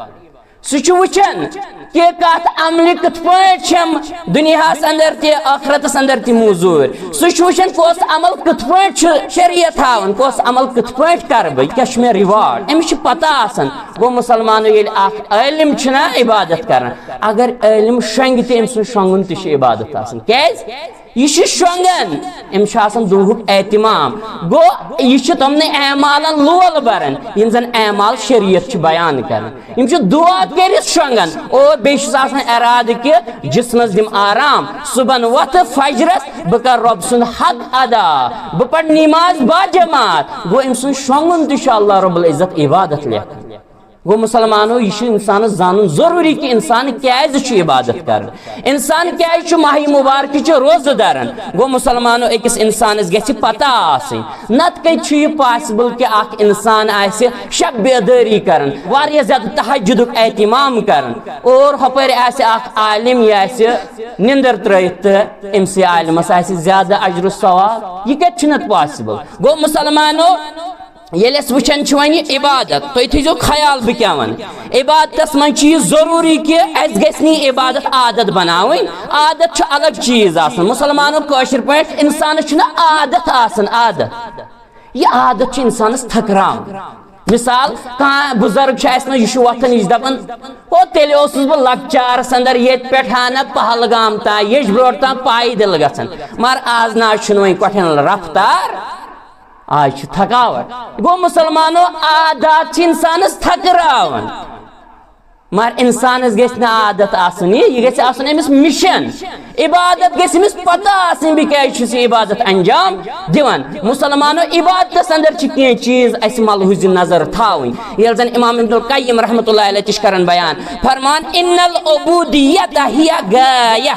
سُہ چھُ وٕچھان کہِ کتھ عملہِ کِتھ پٲٹھۍ چھَم دُنیاہس اندر تہِ ٲخرتس اندر تہِ موٚزوٗرۍ۔ سُہ چھُ وٕچھان کۄس عمل کِتھ پٲٹھۍ چھُ شریعت ہاوان، کۄس عمل کِتھ پٲٹھۍ کرٕ بہٕ، یہِ کیٛاہ چھُ مےٚ reward، أمِس چھِ پتہ آسان۔ گوٚو، مُسلمانو، ییٚلہِ اکھ عٲلِم چھُنہ عبادت کران، اگر عٲلِم شۄنٛگہِ تہِ، أمۍ سُنٛد شۄنٛگُن تہِ چھُ عبادت آسان۔ کیازِ؟ یہِ چھُ شۄنٛگان، أمِس چھُ آسان دُہُک اہتمام۔ گوٚو، یہِ چھُ تِمنٕے اعمالن لول بران، یِم زن اعمال شریعت چھِ بیان کران۔ یِم چھِ دُعا کٔرِتھ شۄنٛگان اور بیٚیہِ چھُس آسان ارادٕ کہِ جسمس دِم آرام، صُبحن وۄتھٕ فجرس، بہٕ کرٕ رۄب سُنٛد حق ادا، بہٕ پرٕ نماز باجماعت۔ گوٚو، أمۍ سُنٛد شۄنٛگُن تہِ چھُ اللہ رب العزت عبادت لیکھان۔ گوٚو، مُسلمانو، یہِ چھُ اِنسانَس زانُن ضروٗری کہِ اِنسان کیٛازِ چھُ عبادت کران، اِنسان کیٛازِ چھُ ماہِ مُبارکٕچہِ روزٕ داران۔ گوٚو، مُسلمانو، أکِس اِنسانَس گژھِ پتہ آسٕنۍ، نتہٕ کتہِ چھُ یہِ possible کہِ اکھ اِنسان آسہِ شب بیدٲری کران، واریاہ زیادٕ تہجدُک اہتمام کران، اور ہۄپٲرۍ آسہِ اکھ عالم، یہِ آسہِ نِندٕر ترٲیِتھ تہٕ أمۍ سٕے عالمس آسہِ زیادٕ اجر و ثواب؟ یہِ کتہِ چھُ نتہٕ possible؟ گوٚو، مُسلمانو، ییٚلہِ أسۍ وٕچھان چھِ وۄنۍ یہِ عبادت، تُہۍ تھٲیزیو خیال بہٕ کیٛاہ وَنہٕ۔ عبادتس منٛز چھُ یہِ ضروٗری کہِ اَسہِ گژھِ نہٕ یہِ عبادت عادت بناوٕنۍ۔ عادت چھُ الگ چیٖز آسان۔ مُسلمانو کٲشِر پٲٹھۍ اِنسانَس چھُنہٕ عادت آسان، عادت۔ یہِ عادت چھُ اِنسانَس تھٔکراوان۔ مثال، کانٛہہ بُزرگ چھُ اَسہِ نِش، یہِ چھُ وۄتھان، یہِ چھُ دَپان، "او، تیٚلہِ اوسُس بہٕ لۄکچارَس اندر ییٚتہِ پٮ۪ٹھ ہنا پہلگام تام، ییٚجہِ برونٛٹھ تام پایدٕلۍ گژھان، مگر آز نہ حظ چھُنہٕ وۄنۍ کۄٹھٮ۪ن رفتار۔" آز چھِ تھکاوٹ۔ گوٚو مُسلمانو، عادات چھِ اِنسانَس تھکراوان۔ مگر اِنسانَس گژھِ نہٕ عادت آسُن یہِ، یہِ گژھِ آسُن أمِس مِشن۔ عبادت گژھِ أمِس پتہ آسٕنۍ، بہٕ کیٛازِ چھُس یہِ عبادت انجام دِوان۔ مُسلمانو، عبادتَس اندر چھِ کینٛہہ چیٖز اَسہِ ملحوظ نظر تھاوٕنۍ۔ ییٚلہِ زَن امام ابن القیم رحمتہ اللہ علیہ تہِ چھِ کران بیان، فرمان، "ان العبودیت ہی غایہ۔"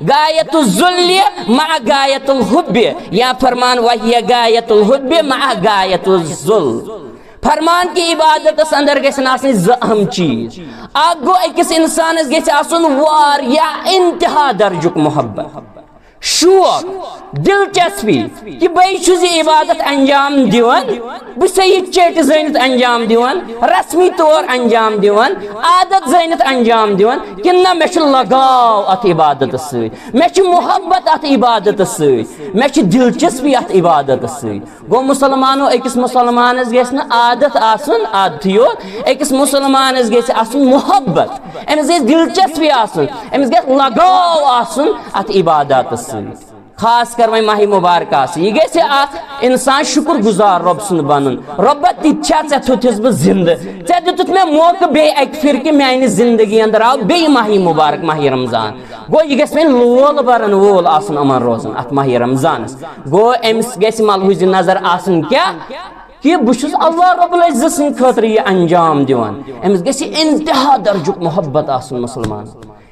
غایت الذل مع غایت الحب، یا فرمان، "وہی غایت الحب مع غایت الذل۔" فرمان کہِ عبادتس اندر گژھن آسٕنۍ زٕ اہم چیٖز۔ اکھ گوٚو، أکِس انسانس گژھِ آسُن واریاہ انتہا درجُک محبت، شوق، دلچسپی، کہِ بہٕ چھُس یہِ عبادت انجام دِوان، بہٕ چھُسا یہِ چیٚٹۍ زٲنِتھ انجام دِوان، رسمی طور انجام دِوان، عادت زٲنِتھ انجام دِوان، کِنہٕ نہ، مےٚ چھُ لگاو اتھ عبادتس سۭتۍ، مےٚ چھِ محبت اتھ عبادتس سۭتۍ، مےٚ چھِ دلچسپی اتھ عبادتس سۭتۍ۔ گوٚو مُسلمانو، أکِس مُسلمانس گژھِ نہٕ عادت آسُن عادتھٕے یوت، أکِس مُسلمانس گژھِ آسُن محبت، أمِس گژھِ دلچسپی آسُن، أمِس گژھِ لگاو آسُن اتھ عبادتس سۭتۍ۔ خاص کر وۄنۍ ماہِ مبارکہ آسہِ، یہِ گژھِ اکھ انسان شُکر گُزار رۄب سُنٛد بنُن۔ رۄبا، تہِ تہِ چھا ژےٚ تھوٚتھُس بہٕ زندٕ، ژےٚ دیُتُتھ مےٚ موقعہٕ بیٚیہِ اکہِ پھِرِ کہِ میانہِ زندگی اندر آو بیٚیہِ ماہِ مبارک ماہِ رمضان۔ گوٚو، یہِ گژھِ وۄنۍ لول برن وول آسُن یِمن روزن اتھ ماہِ رمضانس۔ گوٚو، أمِس گژھِ ملحوظ نظر آسُن کیٛاہ؟ کہِ بہٕ چھُس اللہ رب العزت سٕنٛدِ خٲطرٕ یہِ انجام دِوان۔ أمِس گژھِ انتہا درجُک محبت آسُن مُسلمان۔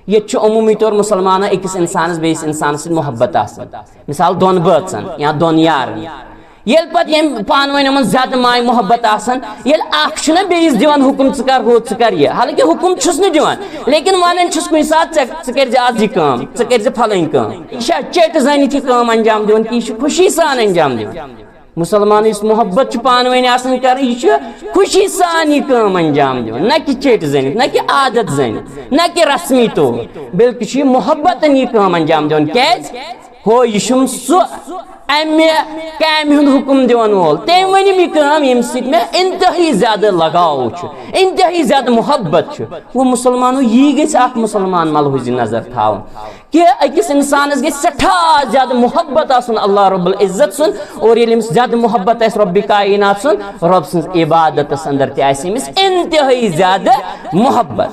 ییٚتہِ چھُ عموٗمی طور مُسلمانن أکِس اِنسانَس بیٚیِس اِنسانَس سۭتۍ محبت آسان۔ مثال، دۄن بٲژَن یا دۄن یارَن۔ ییٚلہِ پَتہٕ یِم پانہٕ ؤنۍ یِمَن زیادٕ ماے محبت آسان، ییٚلہِ اَکھ چھُنہ بیٚیِس دِوان حُکُم، "ژٕ کَر ہُہ، ژٕ کَر یہِ"، حالانکہِ حُکُم چھُس نہٕ دِوان، لیکِن وَنان چھُس کُنہِ ساتہٕ، "ژےٚ، ژٕ کٔرۍزِ آز یہِ کٲم، ژٕ کٔرۍزِ فَلٲنۍ کٲم"۔ یہِ چھا چیٚٹۍ زٲنِتھ یہِ کٲم انجام دِوان کِنہٕ یہِ چھُ خوشی سان انجام دِوان؟ مُسلمان یُس محبت چھُ پانہٕ ؤنۍ آسان کران، یہِ چھُ خوشی سان یہِ کٲم انجام دِوان، نہ کہِ چیٚٹۍ زٲنِتھ، نہ کہِ عادت زٲنِتھ، نہ کہِ رسمی طور، بلکہِ چھُ یہِ محبتن یہِ کٲم انجام دِوان۔ کیازِ؟ ہو، یہِ چھُم سُہ امہِ کامہِ ہُنٛد حُکُم دِوان وول، تٔمۍ ؤنِم یہِ کٲم، ییٚمہِ سۭتۍ مےٚ انتہٲیی زیادٕ لگاو چھُ، انتہٲیی زیادٕ محبت چھُ۔ گوٚو مُسلمانو، یی گژھِ اکھ مُسلمان ملحوظ نظر تھاوُن۔ کہ أکِس اِنسانَس گژھِ سٮ۪ٹھاہ زیادٕ محبت آسُن اللہ رب العزت سُنٛد، اور ییٚلہِ أمِس زیادٕ محبت آسہِ رب کائنات سُنٛد، رب سٕنٛز عبادتَس اندر تہِ آسہِ أمِس انتہٲیی زیادٕ محبت،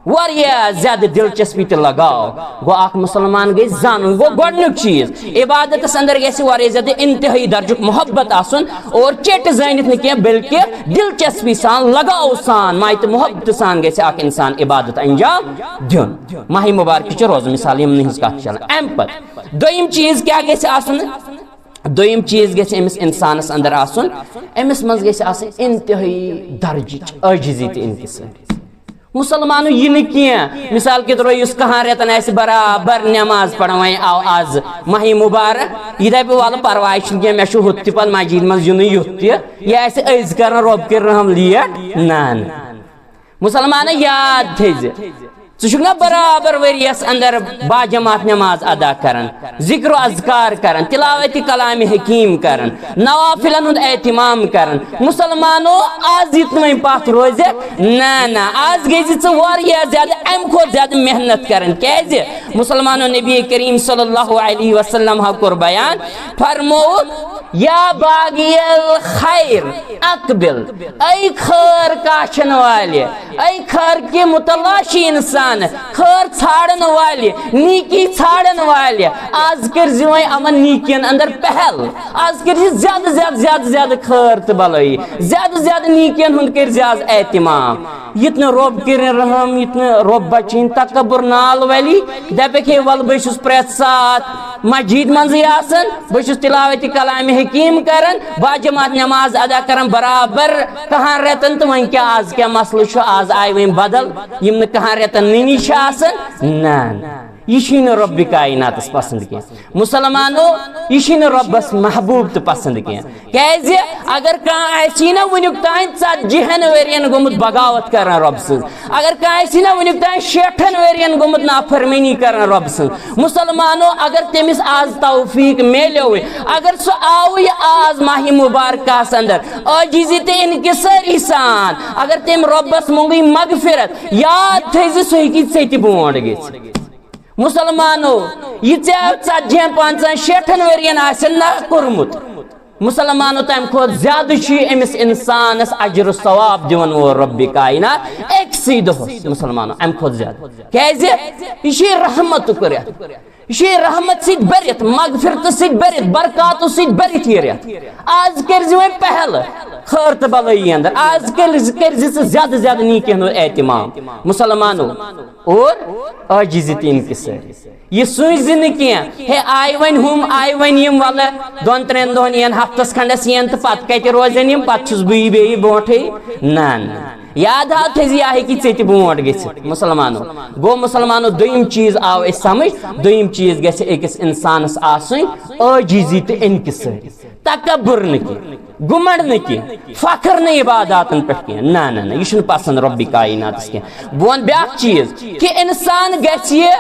واریاہ زیادٕ دلچسپی تہٕ لگاو۔ گوٚو، اکھ مُسلمان گژھِ زانُن، گوٚو گۄڈٕنیُک چیٖز، عبادتَس اندر گژھِ واریاہ زیادٕ انتہٲیی درجُک محبت آسُن، اور چیٚٹۍ زٲنِتھ نہٕ کینٛہہ، بلکہِ دلچسپی سان، لگاو سان، ماے تہٕ محبت سان گژھِ اکھ اِنسان عبادت انجام دیُن۔ ماہِ مبارکٕچ روزٕ مثال یِمنٕے ہٕنٛز کتھ چلان۔ امہِ پتہٕ دوٚیِم چیٖز کیٛاہ گژھِ آسُن؟ دوٚیِم چیٖز گژھِ أمِس اِنسانَس اندر آسُن، أمِس منٛز گژھِ آسٕنۍ انتہٲیی درجٕچ عٲجزی تہٕ انکسٲری۔ مُسلمانو، یہِ نہٕ کینٛہہ، مثال کے طور پر یُس کہن رٮ۪تن آسہِ برابر نٮ۪ماز پران، وۄنۍ آو آز ماہِ مبارک، یہِ دپہِ، "ولہٕ پرواے چھُنہٕ کینٛہہ، مےٚ چھُ ہُتھ تہِ پتہٕ مسجد منٛز یُنُے یُتھ تہِ، یہِ آسہِ أزۍ کران رۄب کٔرِنۍ رحم لیٹ"۔ نہ، نہ۔ مُسلمانو، یاد تھٲیزِ، ژٕ چھُکھ نا برابر ؤریَس اندر باجماعت نماز ادا کران، ذکر و اذکار کران، تلاوت کلام حکیم کران، نوافلن ہُنٛد اہتمام کران؟ مُسلمانو، آز یہِ تہِ وۄنۍ پتھ روزِ، نہ، نہ، آز گٔژھِ ژٕ واریاہ زیادٕ، امہِ کھۄتہٕ زیادٕ محنت کران۔ کیازِ؟ مُسلمانو، نبی کریم صلی اللہ علیہ وسلم ہا کوٚر بیان، فرمووُکھ، "یا باغی الخیر اقبل"، اے خٲر کاشن والہِ، اے خٲر کہِ متلاشی انسان، خٲر ژھانڈن والہِ، نیکی ژھانڈن والہِ، آز کٔرۍ زِ وۄنۍ یِمن نیکین اندر پہل، آز کٔرۍ زِ زیادٕ، زیادٕ، زیادٕ، زیادٕ خٲر تہٕ بلٲیی، زیادٕ، زیادٕ نیکین ہُنٛد کٔرۍ زِ آز اہتمام۔ یُتھ نہٕ رۄب کٔرِنۍ رحم، یُتھ نہٕ رۄب بچِنۍ تکبر نال ولی، دپکھ، "ہے ول، بہٕ چھُس پرٛٮ۪تھ ساتہٕ مسجد منٛزٕے آسان، بہٕ چھُس تلاوت کلام حکیم کران، باجماعت نماز ادا کران برابر کہن رٮ۪تن، تہٕ وۄنۍ کیٛاہ، آز کیٛاہ مسلہٕ چھُ؟ آز آیہِ وۄنۍ بدل، یِم نہٕ کہن رٮ۪تن نِنی چھِ آسان؟" نہ، نہ۔ یہِ چھُے نہٕ رۄبِ کایناتس پسند کینٛہہ۔ مسلمانو، یہِ چھُے نہٕ رۄبس محبوب تہٕ پسند کینٛہہ۔ کیازِ؟ اگر کانٛہہ آسی نہ وٕنیُک تام ژتجی ہن ؤرین گوٚمُت بغاوت کران رۄب سٕنٛز، اگر کانٛہہ آسی نہ وٕنیُک تام شیٹھن ؤرین گوٚمُت نافرمٲنی کران رۄب سٕنٛز، مسلمانو، اگر تٔمِس آز توفیق میلیوے، اگر سُہ آوٕے آز ماہِ مبارکہس اندر عاجزی تہٕ انکسٲری سان، اگر تٔمۍ رۄبس مۄنگٕے مغفرت، یاد تھٲیزِ، سُہ ہیٚکہِ ژےٚ تہِ برونٛٹھ گٔژھِتھ۔ مسلمانو، یہِ ژےٚ ژتجی ہن، پنٛژاہن، شیٹھن ؤرین آسن نہ کوٚرمُت، مسلمانو، تمہِ کھۄتہٕ زیادٕ چھُ أمِس انسانس اجر و ثواب دِوان وول رۄبِ کاینات أکسٕے دۄہس۔ مسلمانو، امہِ کھۄتہٕ زیادٕ۔ کیازِ؟ یہِ چھُ رحمتُک رٮ۪تھ۔ یہِ چھُ رحمت سۭتۍ بٔرِتھ، مغفرتہٕ سۭتۍ بٔرِتھ، برکاتو سۭتۍ بٔرِتھ یہِ رٮ۪تھ۔ آز کٔرزِ وۄنۍ پہل خٲر تہٕ بلٲیی اندر۔ آز کٔرزِ، کٔرزِ ژٕ زیادٕ زیادٕ نیکین ہُنٛد اہتمام۔ مسلمانو، اور عاجزی تہٕ انکسٲری۔ یہِ سوٗنٛچزِ نہٕ کینٛہہ، ہے، آیہِ وۄنۍ ہُم، آیہِ وۄنۍ یِم، ولہٕ دۄن ترٛٮ۪ن دۄہن یِن، ہفتس کھنڈس یِن، تہٕ پتہٕ کتہِ روزن یِم، پتہٕ چھُس بٕے بیٚیہِ برونٛٹھٕے۔ نہ، نہ۔ یاد ہاو تھٲیزِ، یہِ ہیٚکہِ ژےٚ تہِ برونٛٹھ گٔژھِتھ۔ مسلمانو، گوٚو مسلمانو، دوٚیِم چیٖز آو اَسہِ سمجھ، دوٚیِم چیٖز گژھِ أکِس انسانس آسٕنۍ عٲجزی تہٕ انکسٲری۔ تکبر نہٕ کینٛہہ، گُمنڈ نہٕ کینٛہہ، فخر نہٕ عباداتن پٮ۪ٹھ کینٛہہ۔ نہ، نہ، نہ، یہِ چھُنہٕ پسند رۄبِ کایناتس کینٛہہ۔ بہٕ وَنہٕ بیٛاکھ چیٖز کہِ انسان گژھِ یہِ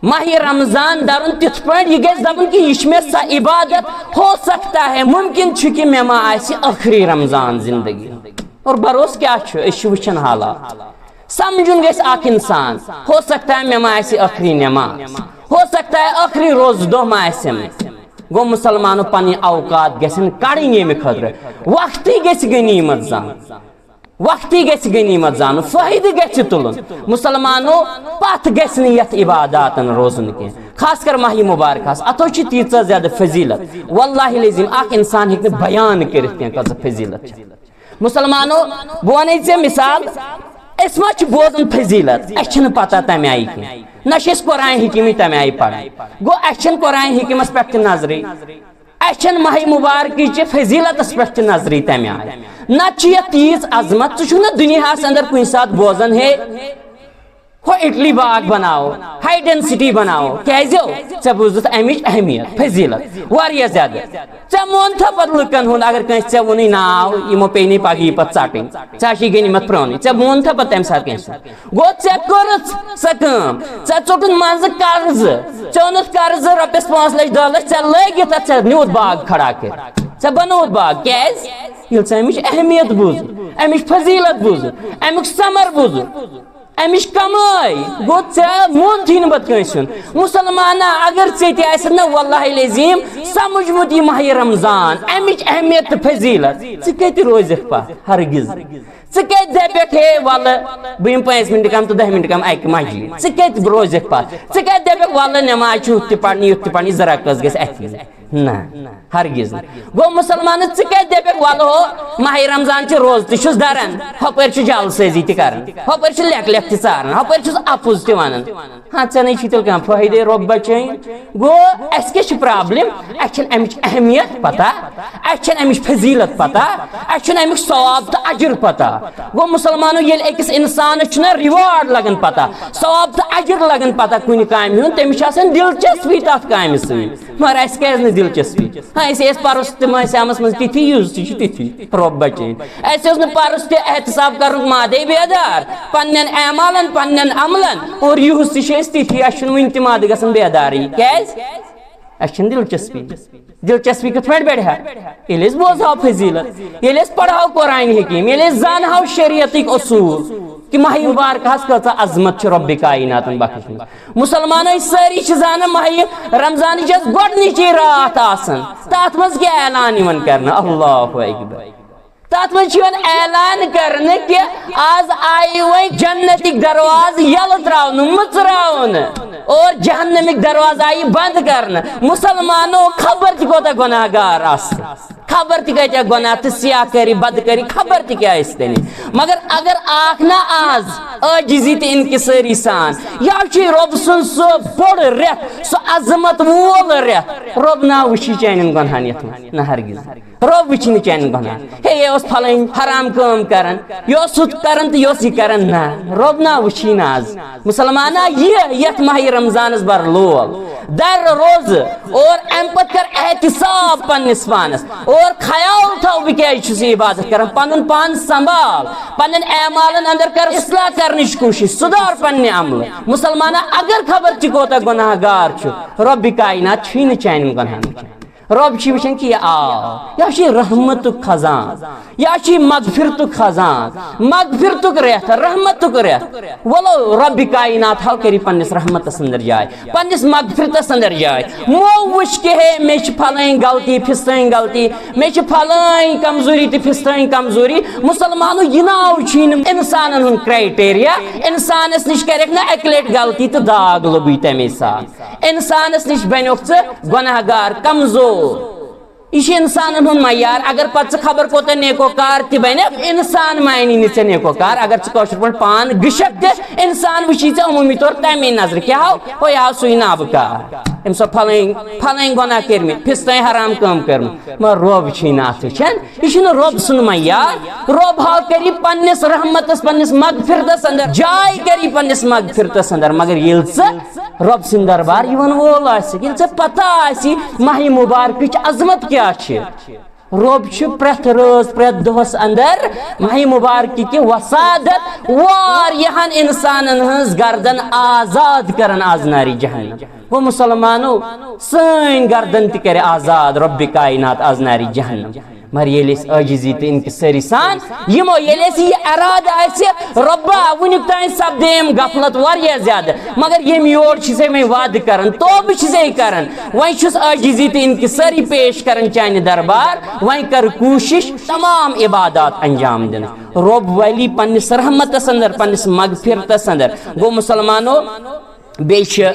ماہِ رمضان درُن تِتھ پٲٹھۍ، یہِ گژھِ دپُن کہِ یہِ چھِ مےٚ سۄ عبادت، ہو سکتا ہے، ممکن چھُ کہِ مےٚ ما آسہِ ٲخری رمضان زندگی۔ اور بھروسہٕ کیٛاہ چھُ؟ أسۍ چھِ وٕچھان حالات۔ سمجھُن گژھِ اکھ انسان، ہو سکتا ہے مےٚ ما آسہِ ٲخری نماز، ہو سکتا ہے ٲخری روزٕ دۄہ ما آسہِ مےٚ۔ گوٚو مسلمانو، پنٕنۍ اوقات گژھن کڑٕنۍ ییٚمہِ خٲطرٕ۔ وقتٕے گژھِ غنیمت زانُن، وقتٕے گژھِ غنیمت زانُن، فٲیدٕ گژھِ تُلُن۔ مسلمانو، پتھ گژھِ نہٕ یتھ عباداتن روزُن کینٛہہ، خاص کر ماہِ مبارکس۔ اتھو چھِ تیٖژاہ زیادٕ فضیلت، واللہ العظیم اکھ انسان ہیٚکہِ نہٕ بیان کٔرِتھ کینٛہہ کۭژاہ فضیلت چھِ۔ مسلمانو، بہٕ ونے ژےٚ مثال، أسۍ ما چھِ بوزان فضیلت، اَسہِ چھِنہٕ پتہ تَمہِ آیہِ کینٛہہ، نہ چھِ أسۍ قرآن حکیٖمٕے تَمہِ آیہِ پران۔ گوٚو، اَسہِ چھَنہٕ قرآن حکیٖمس پٮ۪ٹھ تہِ نظرٕے، اَسہِ چھَنہٕ ماہِ مبارکٕچہِ فضیلتس پٮ۪ٹھ تہِ نظرٕے تَمہِ آیہِ۔ نتہٕ چھِ یتھ تیٖژ عظمت، ژٕ چھُکھ نہ دُنیاہس اندر کُنہِ ساتہٕ بوزان، ہے، ہو اٹلی باغ بناو، ہائی ڈینسٹی بناو۔ کیازِ ہو؟ ژےٚ بوٗزُتھ امِچ اہمیت، فضیلت واریاہ زیادٕ۔ ژےٚ مون تھا پتہٕ لُکن ہُنٛد، اگر کٲنٛسہِ ژےٚ ووٚنُے ناو، یِمو پیٚیہِ نہٕ پگہٕے پتہٕ ژٹٕنۍ۔ ژےٚ آسی غنیمت پرٛونٕے، ژےٚ مون تھا پتہٕ تمہِ ساتہٕ کٲنٛسہِ ہُنٛد؟ گوٚو، ژےٚ کٔرٕتھ سۄ کٲم، ژےٚ ژوٚٹُتھ منٛزٕ قرضہٕ، ژےٚ اوٚنُتھ قرضہٕ رۄپیس پانٛژھ لچھ، دہ لچھ، ژےٚ لٲگِتھ اتھ، ژےٚ نیوٗتھ باغ کھڑا کٔرِتھ، ژےٚ بنووُتھ باغ۔ کیازِ؟ ییٚلہِ ژےٚ امِچ اہمیت بوٗزُتھ، امِچ فضیلت بوٗزُتھ، امیُک ثمر بوٗزُتھ، امِچ کمٲے، گوٚو، ژےٚ مونتھٕے نہٕ پتہٕ کٲنٛسہِ ہُنٛد۔ مسلمانا، اگر ژےٚ تہِ آسہِ نہ واللہ العظیم سمجھمُت یہِ ماہِ رمضان، امِچ اہمیت تہٕ فضیلت، ژٕ کتہِ روزکھ پتھ؟ ہرگز۔ ژٕ کتہِ دپکھ، ہے ولہٕ بہٕ یِمہٕ پانٛژِ منٹہِ کم تہٕ دہہِ منٹہِ کم اکہِ مسجد؟ ژٕ کتہِ روزکھ پتھ؟ ژٕ کتہِ دپکھ، ولہٕ نماز چھِ ہُتھ تہِ پرنہِ، یُتھ تہِ پرنہِ، زٕ رکٲژ گژھِ اتی؟ نہ، ہرگز نہٕ۔ گوٚو مسلمانس، ژٕ کتہِ دپکھ، ولہٕ ہو، ماہِ رمضان چھِ روزٕ تہِ چھُس دران، ہۄپٲرۍ چھُ جعل سٲزی تہِ کران، ہۄپٲرۍ چھُ لیکھ لیکھ تہِ ژاران، ہۄپٲرۍ چھُس اپُز تہِ ونان۔ ہاں، ژےٚ نے چھُے تیٚلہِ کانٛہہ فٲیدٕ، رۄب بچٲیِن۔ گوٚو، اسہِ کیٛاہ چھِ پرابلم؟ اسہِ چھنہٕ امِچ اہمیت پتہ، اسہِ چھنہٕ امِچ فضیلت پتہ، اسہِ چھُنہٕ امیُک ثواب تہٕ اجر پتہ۔ گوٚو مسلمانو، ییٚلہِ أکِس انسانس چھُنہ ریوارڈ لگان پتہ، ثواب تہٕ اجر لگان پتہ کُنہِ کامہِ ہُنٛد، تٔمِس چھِ آسان دلچسپی تتھ کامہِ سۭتۍ۔ مگر اسہِ کیازِ نہٕ دلچسپی؟ ہاں، أسۍ ٲسۍ پرُس تہِ مٲنٛسہِ عامس منٛز تِتھی، یُس تہِ چھُ تِتھی، رۄب بچٲیِن۔ اسہِ اوس نہٕ پرُس تہِ احتساب کرنُک مادے بیدار، پننٮ۪ن اعمالن، پننٮ۪ن عملن، اور یُہُس تہِ چھِ أسۍ تِتھی، اسہِ چھُنہٕ وُنہِ تہِ مادٕ گژھان بیدارٕے۔ کیازِ؟ اسہِ چھِنہٕ دلچسپی۔ دلچسپی کِتھ پٲٹھۍ بڑِ ہا؟ ییٚلہِ أسۍ بوزہاو فضیلت، ییٚلہِ أسۍ پرہاو قرآن حکیم، ییٚلہِ أسۍ زانہاو شریعتٕکۍ اصوٗل، کہِ ماہِ مبارکہس کۭژاہ عظمت چھِ رۄبِ کایناتن بخشمٕژ۔ مسلمانو، أسۍ سٲری چھِ زانان ماہِ رمضانٕچ یۄس گۄڈٕنِچی راتھ آسان، تتھ منٛز کیٛاہ اعلان یِوان کرنہٕ؟ اللہ اکبر۔ تتھ منٛز چھُ یِوان اعلان کرنہٕ کہِ آز آیہِ وۄنۍ جنتٕکۍ دروازٕ یلہٕ تراونہٕ، مٕژراونہٕ، اور جہنمٕکۍ دروازٕ آیہِ بنٛد کرنہٕ۔ مسلمانو، خبر تہِ کوتاہ گۄناہ گار آسہٕ، خبر تہِ کۭتیاہ گۄناہ تہٕ سیاہ کٲری، بدکٲری، خبر تہِ کیٛاہ ٲسۍ تَنہِ۔ مگر اگر اکھ نہ آز عٲجزی تہٕ انکسٲری سان، یہِ چھُ رۄب سُنٛد سُہ بوٚڑ رٮ۪تھ، سُہ عظمت وول رٮ۪تھ، رۄب نا وٕچھی چانٮ۪ن گۄناہن یتھ منٛز، نہ ہرگز۔ رۄب وٕچھی نہٕ چانٮ۪ن گۄناہن۔ ہے، یہِ اوس فلٲنۍ حرام کٲم کران، یہِ اوس ہُتھ کران تہٕ یہِ اوس یہِ کران۔ نہ، رۄب نا وٕچھی نہٕ آز۔ مسلمانا، یہِ یتھ ماہِ رمضانس بر لول، در روزٕ، اور امہِ پتہٕ کر احتساب پننِس پانس، اور خیال تھاو بہٕ کیازِ چھُس یہِ عبادت کران، پنُن پان سنبھال، پننٮ۪ن اعمالن اندر کر اصلاح کرنٕچ کوٗشش، سُدھار پننہِ عملہٕ۔ مسلمانہ، اگر خبر ژٕ کوتاہ گۄناہ گار چھُ، رۄبِ کاینات چھُے نہٕ چانٮ۪ن گۄناہن وٕچھان۔ رۄب چھُ وٕچھان کہِ یہِ آو، یہِ چھُ رحمتُک خزان، یہِ چھُ مغفرتُک خزان، مغفرتُک رٮ۪تھ، رحمتُک رٮ۪تھ۔ ولو رۄبِ کاینات ہاو کٔرِو پننِس رحمتس اندر جاے، پننِس مغفرتس اندر جاے۔ مو وٕچھ کہِ ہے، مےٚ چھِ پھلٲنۍ غلطی، پھِستٲنۍ غلطی، مےٚ چھِ پھلٲنۍ کمزوری تہٕ پھِستٲنۍ کمزوری۔ مسلمانو، یہِ ناو چھُے نہٕ انسانن ہُنٛد کرائٹیریا۔ انسانس نِش کرکھ نہٕ اکہِ لٹہِ غلطی تہٕ داغ لوٚبُے تمے ساتہٕ۔ انسانس نِش بنیوکھ ژٕ گۄناہ گار، کمزور۔ یہِ چھُ انسانن ہُنٛد معیار۔ اگر پتہٕ ژٕ خبر کوتاہ نیکو کار تہِ بنکھ، انسان مانی نہٕ ژےٚ نیکو کار۔ اگر ژٕ کٲشِر پٲٹھۍ پان گشک تہِ، انسان وٕچھی ژےٚ عموٗمی طور تمے نظرِ۔ کیٛاہ ہاو؟ ہو، یہِ ہاو سُے نابہٕ کار۔ أمۍ سا پھلٲنۍ، پھلٲنۍ گۄناہ کٔرمٕتۍ، پھِستٲنۍ حرام کٲم کٔرمٕژ۔ مگر رۄب چھُے نہٕ اتھ وٕچھان۔ یہِ چھُنہٕ رۄب سُنٛد معیار۔ رۄب ہاو کٔرِو پننِس رحمتس، پننِس مغفرتس اندر جاے، کٔرِو پننِس مغفرتس اندر۔ مگر ییٚلہِ ژٕ رۄب سٕنٛدِ دربار یِوان وول آسہِ، ییٚلہِ ژےٚ پتہ آسہِ ماہِ مبارکٕچ عظمت کیٛاہ چھِ، رۄب چھُ پرٛٮ۪تھ رٲژ، پرٛٮ۪تھ دۄہس اندر ماہِ مبارکہِ کہِ وسادت واریاہن انسانن ہٕنٛز گردن آزاد کران از نارِ جہنم۔ گوٚو مسلمانو، سٲنۍ گردن تہِ کرِ آزاد رۄبِ کاینات از نارِ جہنم۔ مگر ییٚلہِ أسۍ عٲجزی تہٕ انکسٲری سان یِمو، ییٚلہِ أسۍ یہِ ارادٕ آسہِ، رۄبا، وٕنیُک تام سپدییم غفلت واریاہ زیادٕ، مگر ییٚمہِ یور چھِ ژےٚ مےٚ وعدٕ کران، توبہٕ چھِ ژےٚ کران، وۄنۍ چھُس عٲجزی تہٕ انکسٲری پیش کران چانہِ دربار، وۄنۍ کر کوٗشش تمام عبادات انجام دِنٕچ۔ رۄب ولی پننِس رحمتس اندر، پننِس مغفرتس اندر۔ گوٚو مسلمانو، بیٚیہِ چھِ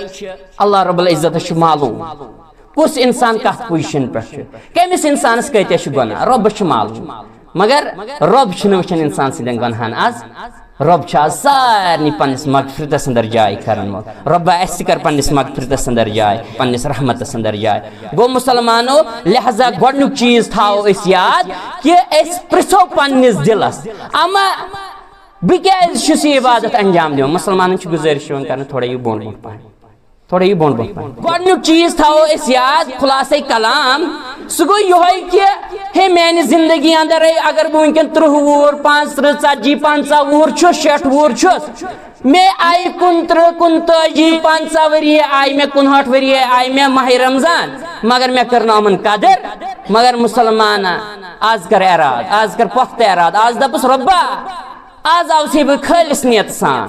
اللہ رب العزتس چھُ معلوم کُس انسان کتھ پوزیشن پٮ۪ٹھ چھُ، کٔمِس انسانس کۭتیاہ چھِ گۄناہ، رۄبس چھُ معلوم۔ مگر رۄب چھُنہٕ وٕچھان انسان سٕنٛدٮ۪ن گۄناہن از۔ رۄب چھُ از سارنٕے پننِس مغفرتس اندر جاے کرن وول۔ رۄبا، اسہِ تہِ کر پننِس مغفرتس اندر جاے، پننِس رحمتس اندر جاے۔ گوٚو مسلمانو، لہذا گۄڈنیُک چیٖز تھاوو أسۍ یاد کہِ أسۍ پرژھو پننِس دِلس، اما بہٕ کیازِ چھُس یہِ عبادت انجام دِوان؟ مسلمانن چھِ گُزٲرِش یِوان کرنہٕ، تھوڑا یِیِو بۄن برونٛہہ پہن، تھوڑا یِیِو بۄن برونٛہہ پہن۔ گۄڈنیُک چیٖز تھاوو أسۍ یاد، خلاصے کلام، سُہ گوٚو یِہوٚے کہِ ہے، میانہِ زندگی اندر ہے، اگر بہٕ وٕنکیٚن ترٕٛہ وُہُر، پانٛژترٕٛہ، ژتجی، پنٛژاہ وُہُر چھُس، شیٹھ وُہُر چھُس، مےٚ آیہِ کُنترٕٛہ، کُنتٲجی، پنٛژاہ ؤری آیہِ مےٚ، کُنہٲٹھ ؤری آیہِ مےٚ ماہِ رمضان، مگر مےٚ کٔر نہٕ یِمن قدر۔ مگر مسلمانہ، از کر اراد، از کر پۄختہٕ اراد، از دپُس، رۄبا، از آوسے بہٕ خٲلص نیت سان۔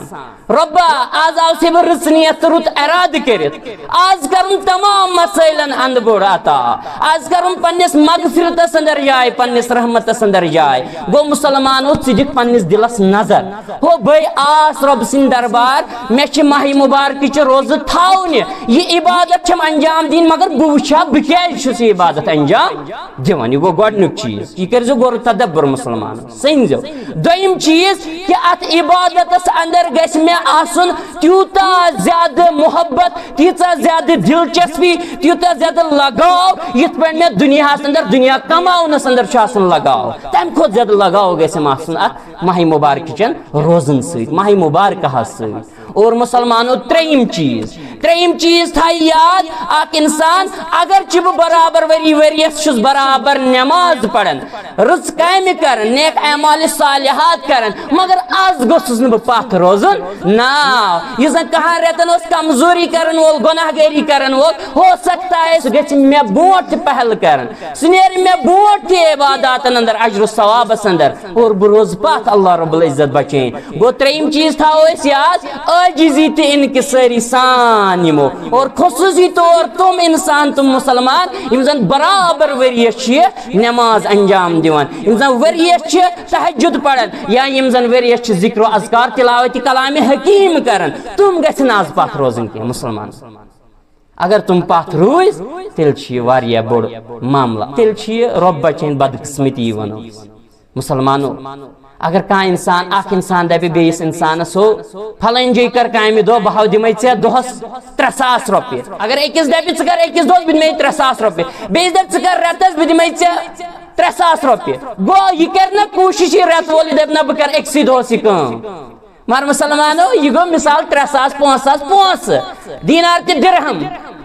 رۄبا، از آوسے بہٕ رٕژ نیت تہٕ رُت ارادٕ کٔرِتھ۔ از کرُن تمام مسٲیلن اندٕ بوٚڑ عطا۔ از کرُن پننِس مغفرتس اندر جاے، پننِس رحمتس اندر جاے۔ گوٚو مسلمانو، ژٕ دِکھ پننِس دِلس نظر۔ ہو بٔے آس رۄب سٕنٛدِ دربار، مےٚ چھِ ماہِ مبارکٕچہِ روزٕ تھاونہِ، یہِ عبادت چھم انجام دِنۍ، مگر بہٕ وٕچھِ ہا بہٕ کیازِ چھُس یہِ عبادت انجام دِوان۔ یہِ گوٚو گۄڈنیُک چیٖز، یہِ کٔرۍزیو غور تدبر مسلمانو، سٔنۍزیو۔ دوٚیِم چیٖز کہِ اتھ عبادتس اندر گژھِ مےٚ آسُن تیوٗتاہ زیادٕ محبت، تیٖژاہ زیادٕ دلچسپی، تیوٗتاہ زیادٕ لگاو، یِتھ پٲٹھۍ مےٚ دُنیاہس اندر، دُنیا کماونس اندر چھُ آسان لگاو، تمہِ کھۄتہٕ زیادٕ لگاو گژھِ مےٚ آسُن اتھ ماہِ مبارکٕچن روزن سۭتۍ، ماہِ مبارکہس سۭتۍ۔ اور مسلمانو، ترٛیٚیِم چیٖز، ترٛیٚیِم چیٖز تھایہِ یاد، اکھ انسان، اگرچہِ بہٕ برابر ؤری ؤریَس چھُس برابر نماز پران، رٕژ کامہِ کران، نیک اعمال صالحات کران، مگر از گوٚژھُس نہٕ بہٕ پتھ روزُن۔ نا، یُس زن کہن رٮ۪تن اوس کمزوری کرن وول، گۄناہ گٲری کرن وول، ہو سکتا ہے سُہ گژھِ مےٚ برونٛٹھ تہِ پہل کرن، سُہ نیرِ مےٚ برونٛٹھ تہِ عباداتن اندر، اجر و ثوابس اندر۔ اور بہٕ روزٕ پتھ، اللہ رب العزت بچٲیِن۔ گوٚو، ترٛیٚیِم چیٖز تھاوو أسۍ یاد، عٲجزی تہٕ انکسٲری سان یِمو۔ اور خصوٗصی طور تِم انسان، تِم مسلمان، یِم زن برابر ؤریَس چھِ نماز انجام دِوان، یِم زن ؤریَس چھِ تہجد پران، یا یِم زن ؤریَس چھِ ذکر و اذکار، تلاوت کلام حکیم کران، تِم گژھن از پتھ روزٕنۍ کینٛہہ مسلمان۔ اگر تِم پتھ روٗزۍ، تیٚلہِ چھُ یہِ واریاہ بوٚڑ معاملہٕ۔ تیٚلہِ چھُ یہِ رۄب بچٲیِن بدقسمتی وَنو أسۍ۔ مسلمانو، اگر کانٛہہ انسان، اکھ انسان دپہِ بیٚیِس انسانس، ہو، فلٲنۍ جایہِ کر کامہِ دۄہ، بہٕ ہاو دِمے ژےٚ دۄہس ترٛےٚ ساس رۄپیہِ۔ اگر أکِس دپہِ، ژٕ کر أکِس دۄہس، بہٕ دِمے ترٛےٚ ساس رۄپیہِ۔ بیٚیِس دپہِ، ژٕ کر رٮ۪تس، بہٕ دِمے ژےٚ ترٛےٚ ساس رۄپیہِ۔ گوٚو، یہِ کرِ نہ کوٗشش، یہِ رٮ۪تہٕ وول، یہِ دپہِ نہ، بہٕ کرٕ أکسٕے دۄہس یہِ کٲم۔ مگر مسلمانو، یہِ گوٚو مثال ترٛےٚ ساس، پانٛژھ ساس پونٛسہٕ، دینار تہٕ درہم۔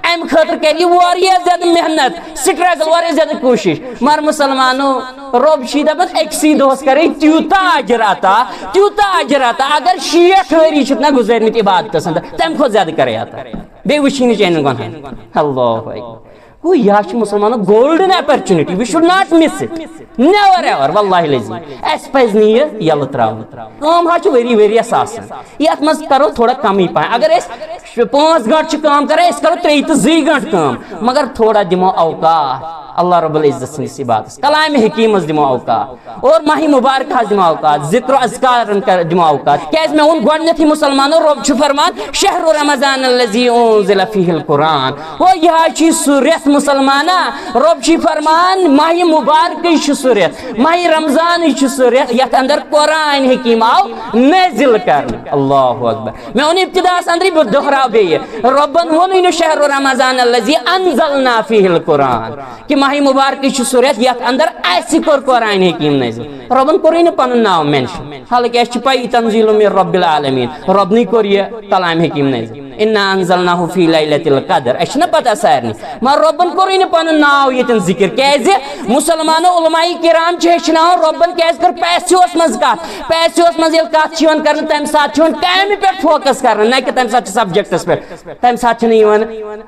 امہِ خٲطرٕ کرِ یہِ واریاہ زیادٕ محنت، struggle، واریاہ زیادٕ کوٗشِش۔ مگر مسلمانو، رۄب چھُے دپان أکسٕے دۄہس کرے تیوٗتاہ اجر عطا، تیوٗتاہ اجر عطا۔ اگر شیٹھ ؤری چھِکھ نہ گُزٲرمٕتۍ عبادتس اندر، تمہِ کھۄتہٕ زیادٕ کرے عطا۔ بیٚیہِ وٕچھی نہٕ چانٮ۪ن گۄنہن۔ اللہ اکبر۔ گوٚو، یہِ حظ چھِ مسلمانن golden opportunity، we should not miss it, never ever، واللہ العظیم۔ اَسہِ پَزِ نہٕ یہِ یَلہٕ ترٛاوُن۔ کٲم حظ چھِ ؤری ؤریَس آسان، یَتھ منٛز کَرو تھوڑا کَمٕے پَہَن۔ اگر أسۍ شُ-، پانٛژھ گٲنٛٹہٕ چھِ کٲم کَران، أسۍ کَرو ترٛیٚیہِ تہٕ زٕے گٲنٛٹہٕ کٲم، مگر تھوڑا دِمو اوقات اللہ رب العزت سٕنٛدِس عبادتَس، کلامِ حکیٖمَس دِمو اوقات۔ اور ماہِ مبارکہس دِمو اوقات، ذکر و اذکارن کر-، دِمو اوقات۔ کیازِ مےٚ ووٚن گۄڈٕنیتھٕے مسلمانو، رۄب چھُ فرمان، "شہر رمضان الذی انزل فیہ القرآن"۔ او، یہِ حظ چھُ سُہ رٮ۪تھ مسلمانا، رۄب چھُ فرمان، ماہِ مبارکٕے چھُ سُہ رٮ۪تھ، ماہِ رمضانٕے چھُ سُہ رٮ۪تھ، یتھ اندر قرآن حکیم آو نازل کرنہٕ۔ اللہ اکبر۔ مےٚ ووٚن ابتداہس اندرٕے، بہٕ دۄہراو بیٚیہِ، رۄبن ووٚنُے نہٕ، "شہر رمضان الذی انزلنا فیہ القرآن"۔ کہ ماہِ مبارکٕے چھُ سُہ رٮ۪تھ یتھ اندر اسہِ کوٚر قرآن حکیم نازل۔ رۄبن کوٚرُے نہٕ پنُن ناو mention، حالانکہ اسہِ چھِ پَیی تنزیل من رب العالمین، رۄبنٕے کوٚر یہِ کلام حکیم نازل۔ انا انزلناہ فی لیلۃ القدر، اسہِ چھِنہ پتہ سارنٕے، مگر رۄبن کوٚرُے نہٕ پنُن ناو ییٚتٮ۪ن ذکر۔ کیازِ؟ مسلمانو، علماء کرام چھِ ہیٚچھناوان، رۄبن کیازِ کٔر passive منٛز کتھ؟ Passive منٛز ییٚلہِ کتھ چھِ یِوان کرنہٕ، تمہِ ساتہٕ چھِ یِوان کامہِ پٮ۪ٹھ focus کرنہٕ، نہ کہ تمہِ ساتہٕ چھِ subjectس پٮ۪ٹھ۔ تمہِ ساتہٕ چھِنہٕ یِوان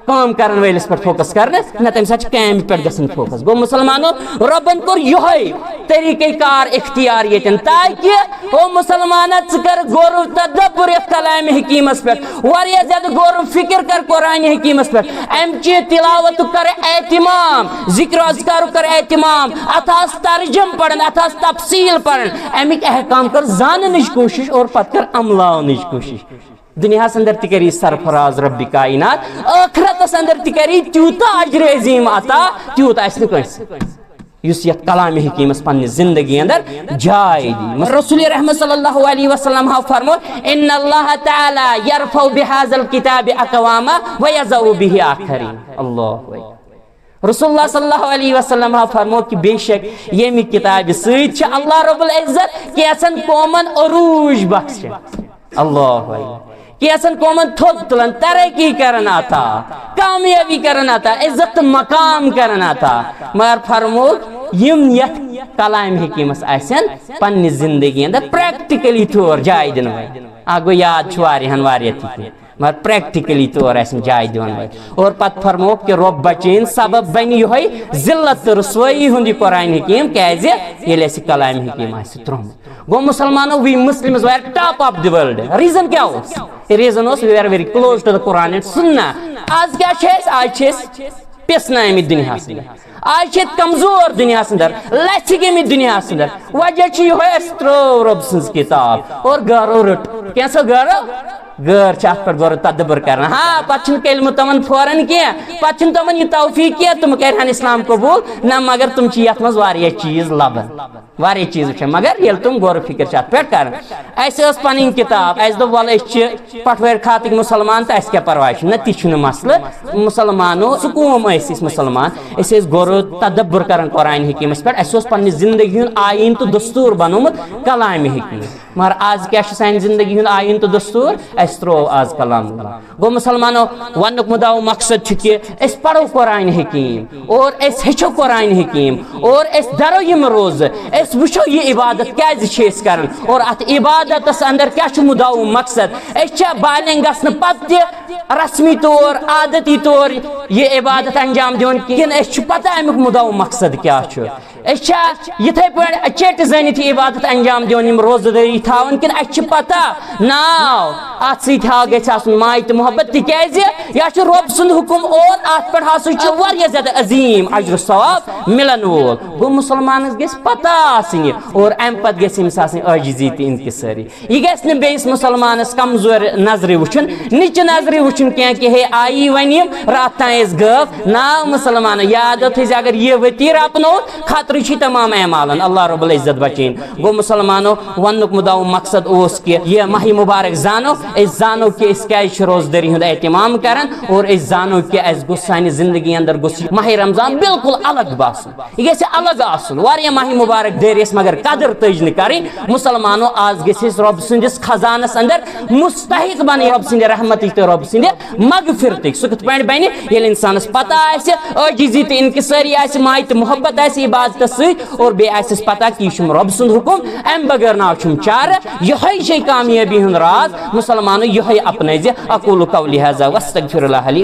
کٲم کرن وٲلِس پٮ۪ٹھ focus کرنہٕ، نہ، تمہِ ساتہٕ چھِ کامہِ پٮ۪ٹھ گژھان focus۔ گوٚو مسلمانو، رۄبن کوٚر یِہوٚے طریٖقہ کار اختیار ییٚتٮ۪ن، تاکہِ، او مسلمانا، ژٕ کر غور و تدبر یتھ کلامِ حکیمس پٮ۪ٹھ، واریاہ زیادٕ غور و فکر کر قرآنِ حکیمس پٮ۪ٹھ، امہِ چہِ تلاوتُک کر اہتمام، ذکر و اذکارُک کر اہتمام، اتھ آس ترجم پرن، اتھ آس تفصیل پرن، امِکۍ احکام کر زاننٕچ کوٗشش اور پتہٕ کر عملاونٕچ کوٗشش۔ دُنیاہس اندر تہِ کری سرفراز رب کائنات، ٲخرتس اندر تہِ کری تیوٗتاہ اجر عظیم عطا، تیوٗت آسہِ نہٕ کٲنٛسہِ، یُس یتھ کلامِ حکیمس پننہِ زندگی اندر جاے دی۔ رسول رحمت صلی اللہ علیہ وسلم ہا فرمو، "ان اللہ تعالی یرفع بہذا الکتاب اقواما ویضع بہ آخرین۔" اللہ اکبر۔ رسول اللہ صلی اللہ علیہ وسلم ہا فرمو کہ بے شک ییٚمہِ کتابہِ سۭتۍ چھِ اللہ رب العزت کینٛژن قومن عروج بخشان۔ اللہ اکبر۔ کینٛژن قومن تھوٚد تُلان، ترقی کران عطا، کامیابی کران عطا، عزت تہٕ مقام کران عطا۔ مگر فرمو، یِم یتھ کلامِ حکیمس آسن پننہِ زندگی اندر practically طور جاے دِنہٕ وٲلۍ۔ اکھ گوٚو، یاد چھُ واریاہن واریاہ تہِ کینٛہہ، مگر practically طور آسن جاے دِوان وٲلۍ۔ اور پتہٕ فرمووُکھ کہ رۄب بچٲیِن، سبب بنہِ یِہوٚے ذلت تہٕ رسوٲیی ہُنٛد یہِ قرآن حکیم، کیازِ ییٚلہِ اسہِ کلامِ حکیم آسہِ ترٛوومُت۔ گوٚو مسلمانو، we Muslims were top of the world۔ Reason کیٛاہ اوس؟ Reason اوس we were very close to the Quran and Sunnah۔ آز کیٛاہ چھِ أسۍ؟ آز چھِ أسۍ پِسنہٕ آمٕتۍ دُنیاہس اندر۔ آز چھِ أسۍ کمزور دُنیاہس اندر، لژھِ گٔمٕتۍ دُنیاہس اندر۔ وجہ چھُ یِہوٚے، اَسہِ ترٛٲو رۄب سٕنٛز کِتاب اور گٲرو رٔٹ۔ کینٛژھو گٲرو؟ غٲر چھِ اتھ پٮ۪ٹھ غور و تدبر کران۔ ہاں، پتہٕ چھُنہٕ کلمہٕ تِمن پھوران کینٛہہ، پتہٕ چھُنہٕ تِمن یہِ توفیق کینٛہہ، تِم کرِہن اسلام قبول۔ نہ، مگر تِم چھِ یتھ منٛز واریاہ چیٖز لبان۔ واریاہ چیٖز وٕچھان، مگر ییٚلہِ تِم غور و فکر چھِ اتھ پٮ۪ٹھ کران، اَسہِ ٲس پنٕنۍ کِتاب، اَسہِ دوٚپ، "وَلہٕ، أسۍ چھِ پٹھوٲرۍ خاتٕکۍ مُسلمان تہٕ اَسہِ کیٛاہ پرواے چھُ؟" نہ، تہِ چھُنہٕ مسلہٕ۔ مُسلمانو، سُہ قوم ٲسۍ أسۍ مُسلمان، أسۍ ٲسۍ غور و تدبر کران قرآن حکیٖمس پٮ۪ٹھ، اَسہِ اوس پننہِ زندگی ہُنٛد آیٖن تہٕ دستوٗر بنومُت کلامِ حکیٖم۔ مگر آز کیٛاہ چھُ سانہِ زندگی ہُنٛد آیٖن تہٕ دستوٗر؟ اَسہِ ترٛوو آز کلام اللہ۔ گوٚو مسلمانو، وننُک مُدعا و مقصد چھُ کہِ أسۍ پرو قرآن حکیم اور أسۍ ہیٚچھو قرآن حکیم اور أسۍ درو یِم روزٕ، أسۍ وٕچھو یہِ عبادت کیازِ چھِ أسۍ کران اور اتھ عبادتس اندر کیٛاہ چھُ مُدعا و مقصد۔ أسۍ چھا بالغ گژھنہٕ پتہٕ تہِ رسمی طور، عادتی طور یہِ عبادت انجام دِوان کِنہٕ أسۍ چھُ پتہ امیُک مُدعا و مقصد کیٛاہ چھُ؟ أسۍ چھا یِتھے پٲٹھۍ چیٹہِ زٲنِتھ یہِ عبادت انجام دِوان، یِم روزٕ دٲری تھاوان، کِنہٕ اَسہِ چھِ پتہ ناو اَتھ سۭتۍ ہا گژھِ آسُن ماے تہٕ محبت، تِکیازِ یہِ چھُ رۄب سُنٛد حُکُم اور اَتھ پٮ۪ٹھ ہسا چھُ واریاہ زیادٕ عظیٖم اجر و ثواب مِلن وول۔ گوٚو، مُسلمانس گژھِ پتہ آسٕنۍ یہِ اور اَمہِ پتہٕ گژھِ أمِس آسٕنۍ عٲجزی تہٕ انکسٲری۔ یہِ گژھِ نہٕ بیٚیِس مُسلمانس کمزور نظرِ وٕچھُن، نِچہِ نظرِ وٕچھُن کینٛہہ کہِ ہے، آیی وۄنۍ یِم، راتھ تام ٲسۍ غٲب۔ نا مُسلمانو، یاد تھٲیزِ، اگر یہِ ؤتی رپنووُتھ، خطرٕ چھُے تمام اعمالن، اللہ رب العزت بچٲیِن۔ گوٚو مُسلمانو، وننُک مُدعا و مقصد اوس کہِ یہِ ماہِ مبارک زانو، أسۍ زانو کہِ أسۍ کیازِ چھِ روزدٲری ہُنٛد اہتمام کران، اور أسۍ زانو کہِ اَسہِ گوٚژھ سانہِ زندگی اندر گوٚژھ یہِ ماہِ رمضان بالکل الگ باسُن۔ یہِ گژھِ الگ آسُن۔ واریاہ ماہِ مبارک دٲرۍ ٲسۍ، مگر قدر تٔج نہٕ کرٕنۍ۔ مسلمانو، آز گژھِ أسۍ رۄب سٕنٛدِس خزانس اندر مستحق بنٕنۍ رۄب سٕنٛدِ رحمتٕچ تہٕ رۄب سٕنٛدِ مغفرتٕچ۔ سُہ کِتھ پٲٹھۍ بنہِ؟ ییٚلہِ انسانس پتہ آسہِ، عٲجزی تہٕ انکسٲری آسہِ، ماے تہٕ محبت آسہِ عبادتس سۭتۍ، اور بیٚیہِ آسٮ۪س پتہ کہِ یہِ چھُم رۄب سُنٛد حُکم، امہِ بغٲر ناو چھُم چارٕ۔ یِہوٚے چھے کامیٲبی ہُنٛد راز۔ مسلمانو، یِہوٚے اپنٲوزِ۔ اقول قولی ھذا واستغفر اللہ لی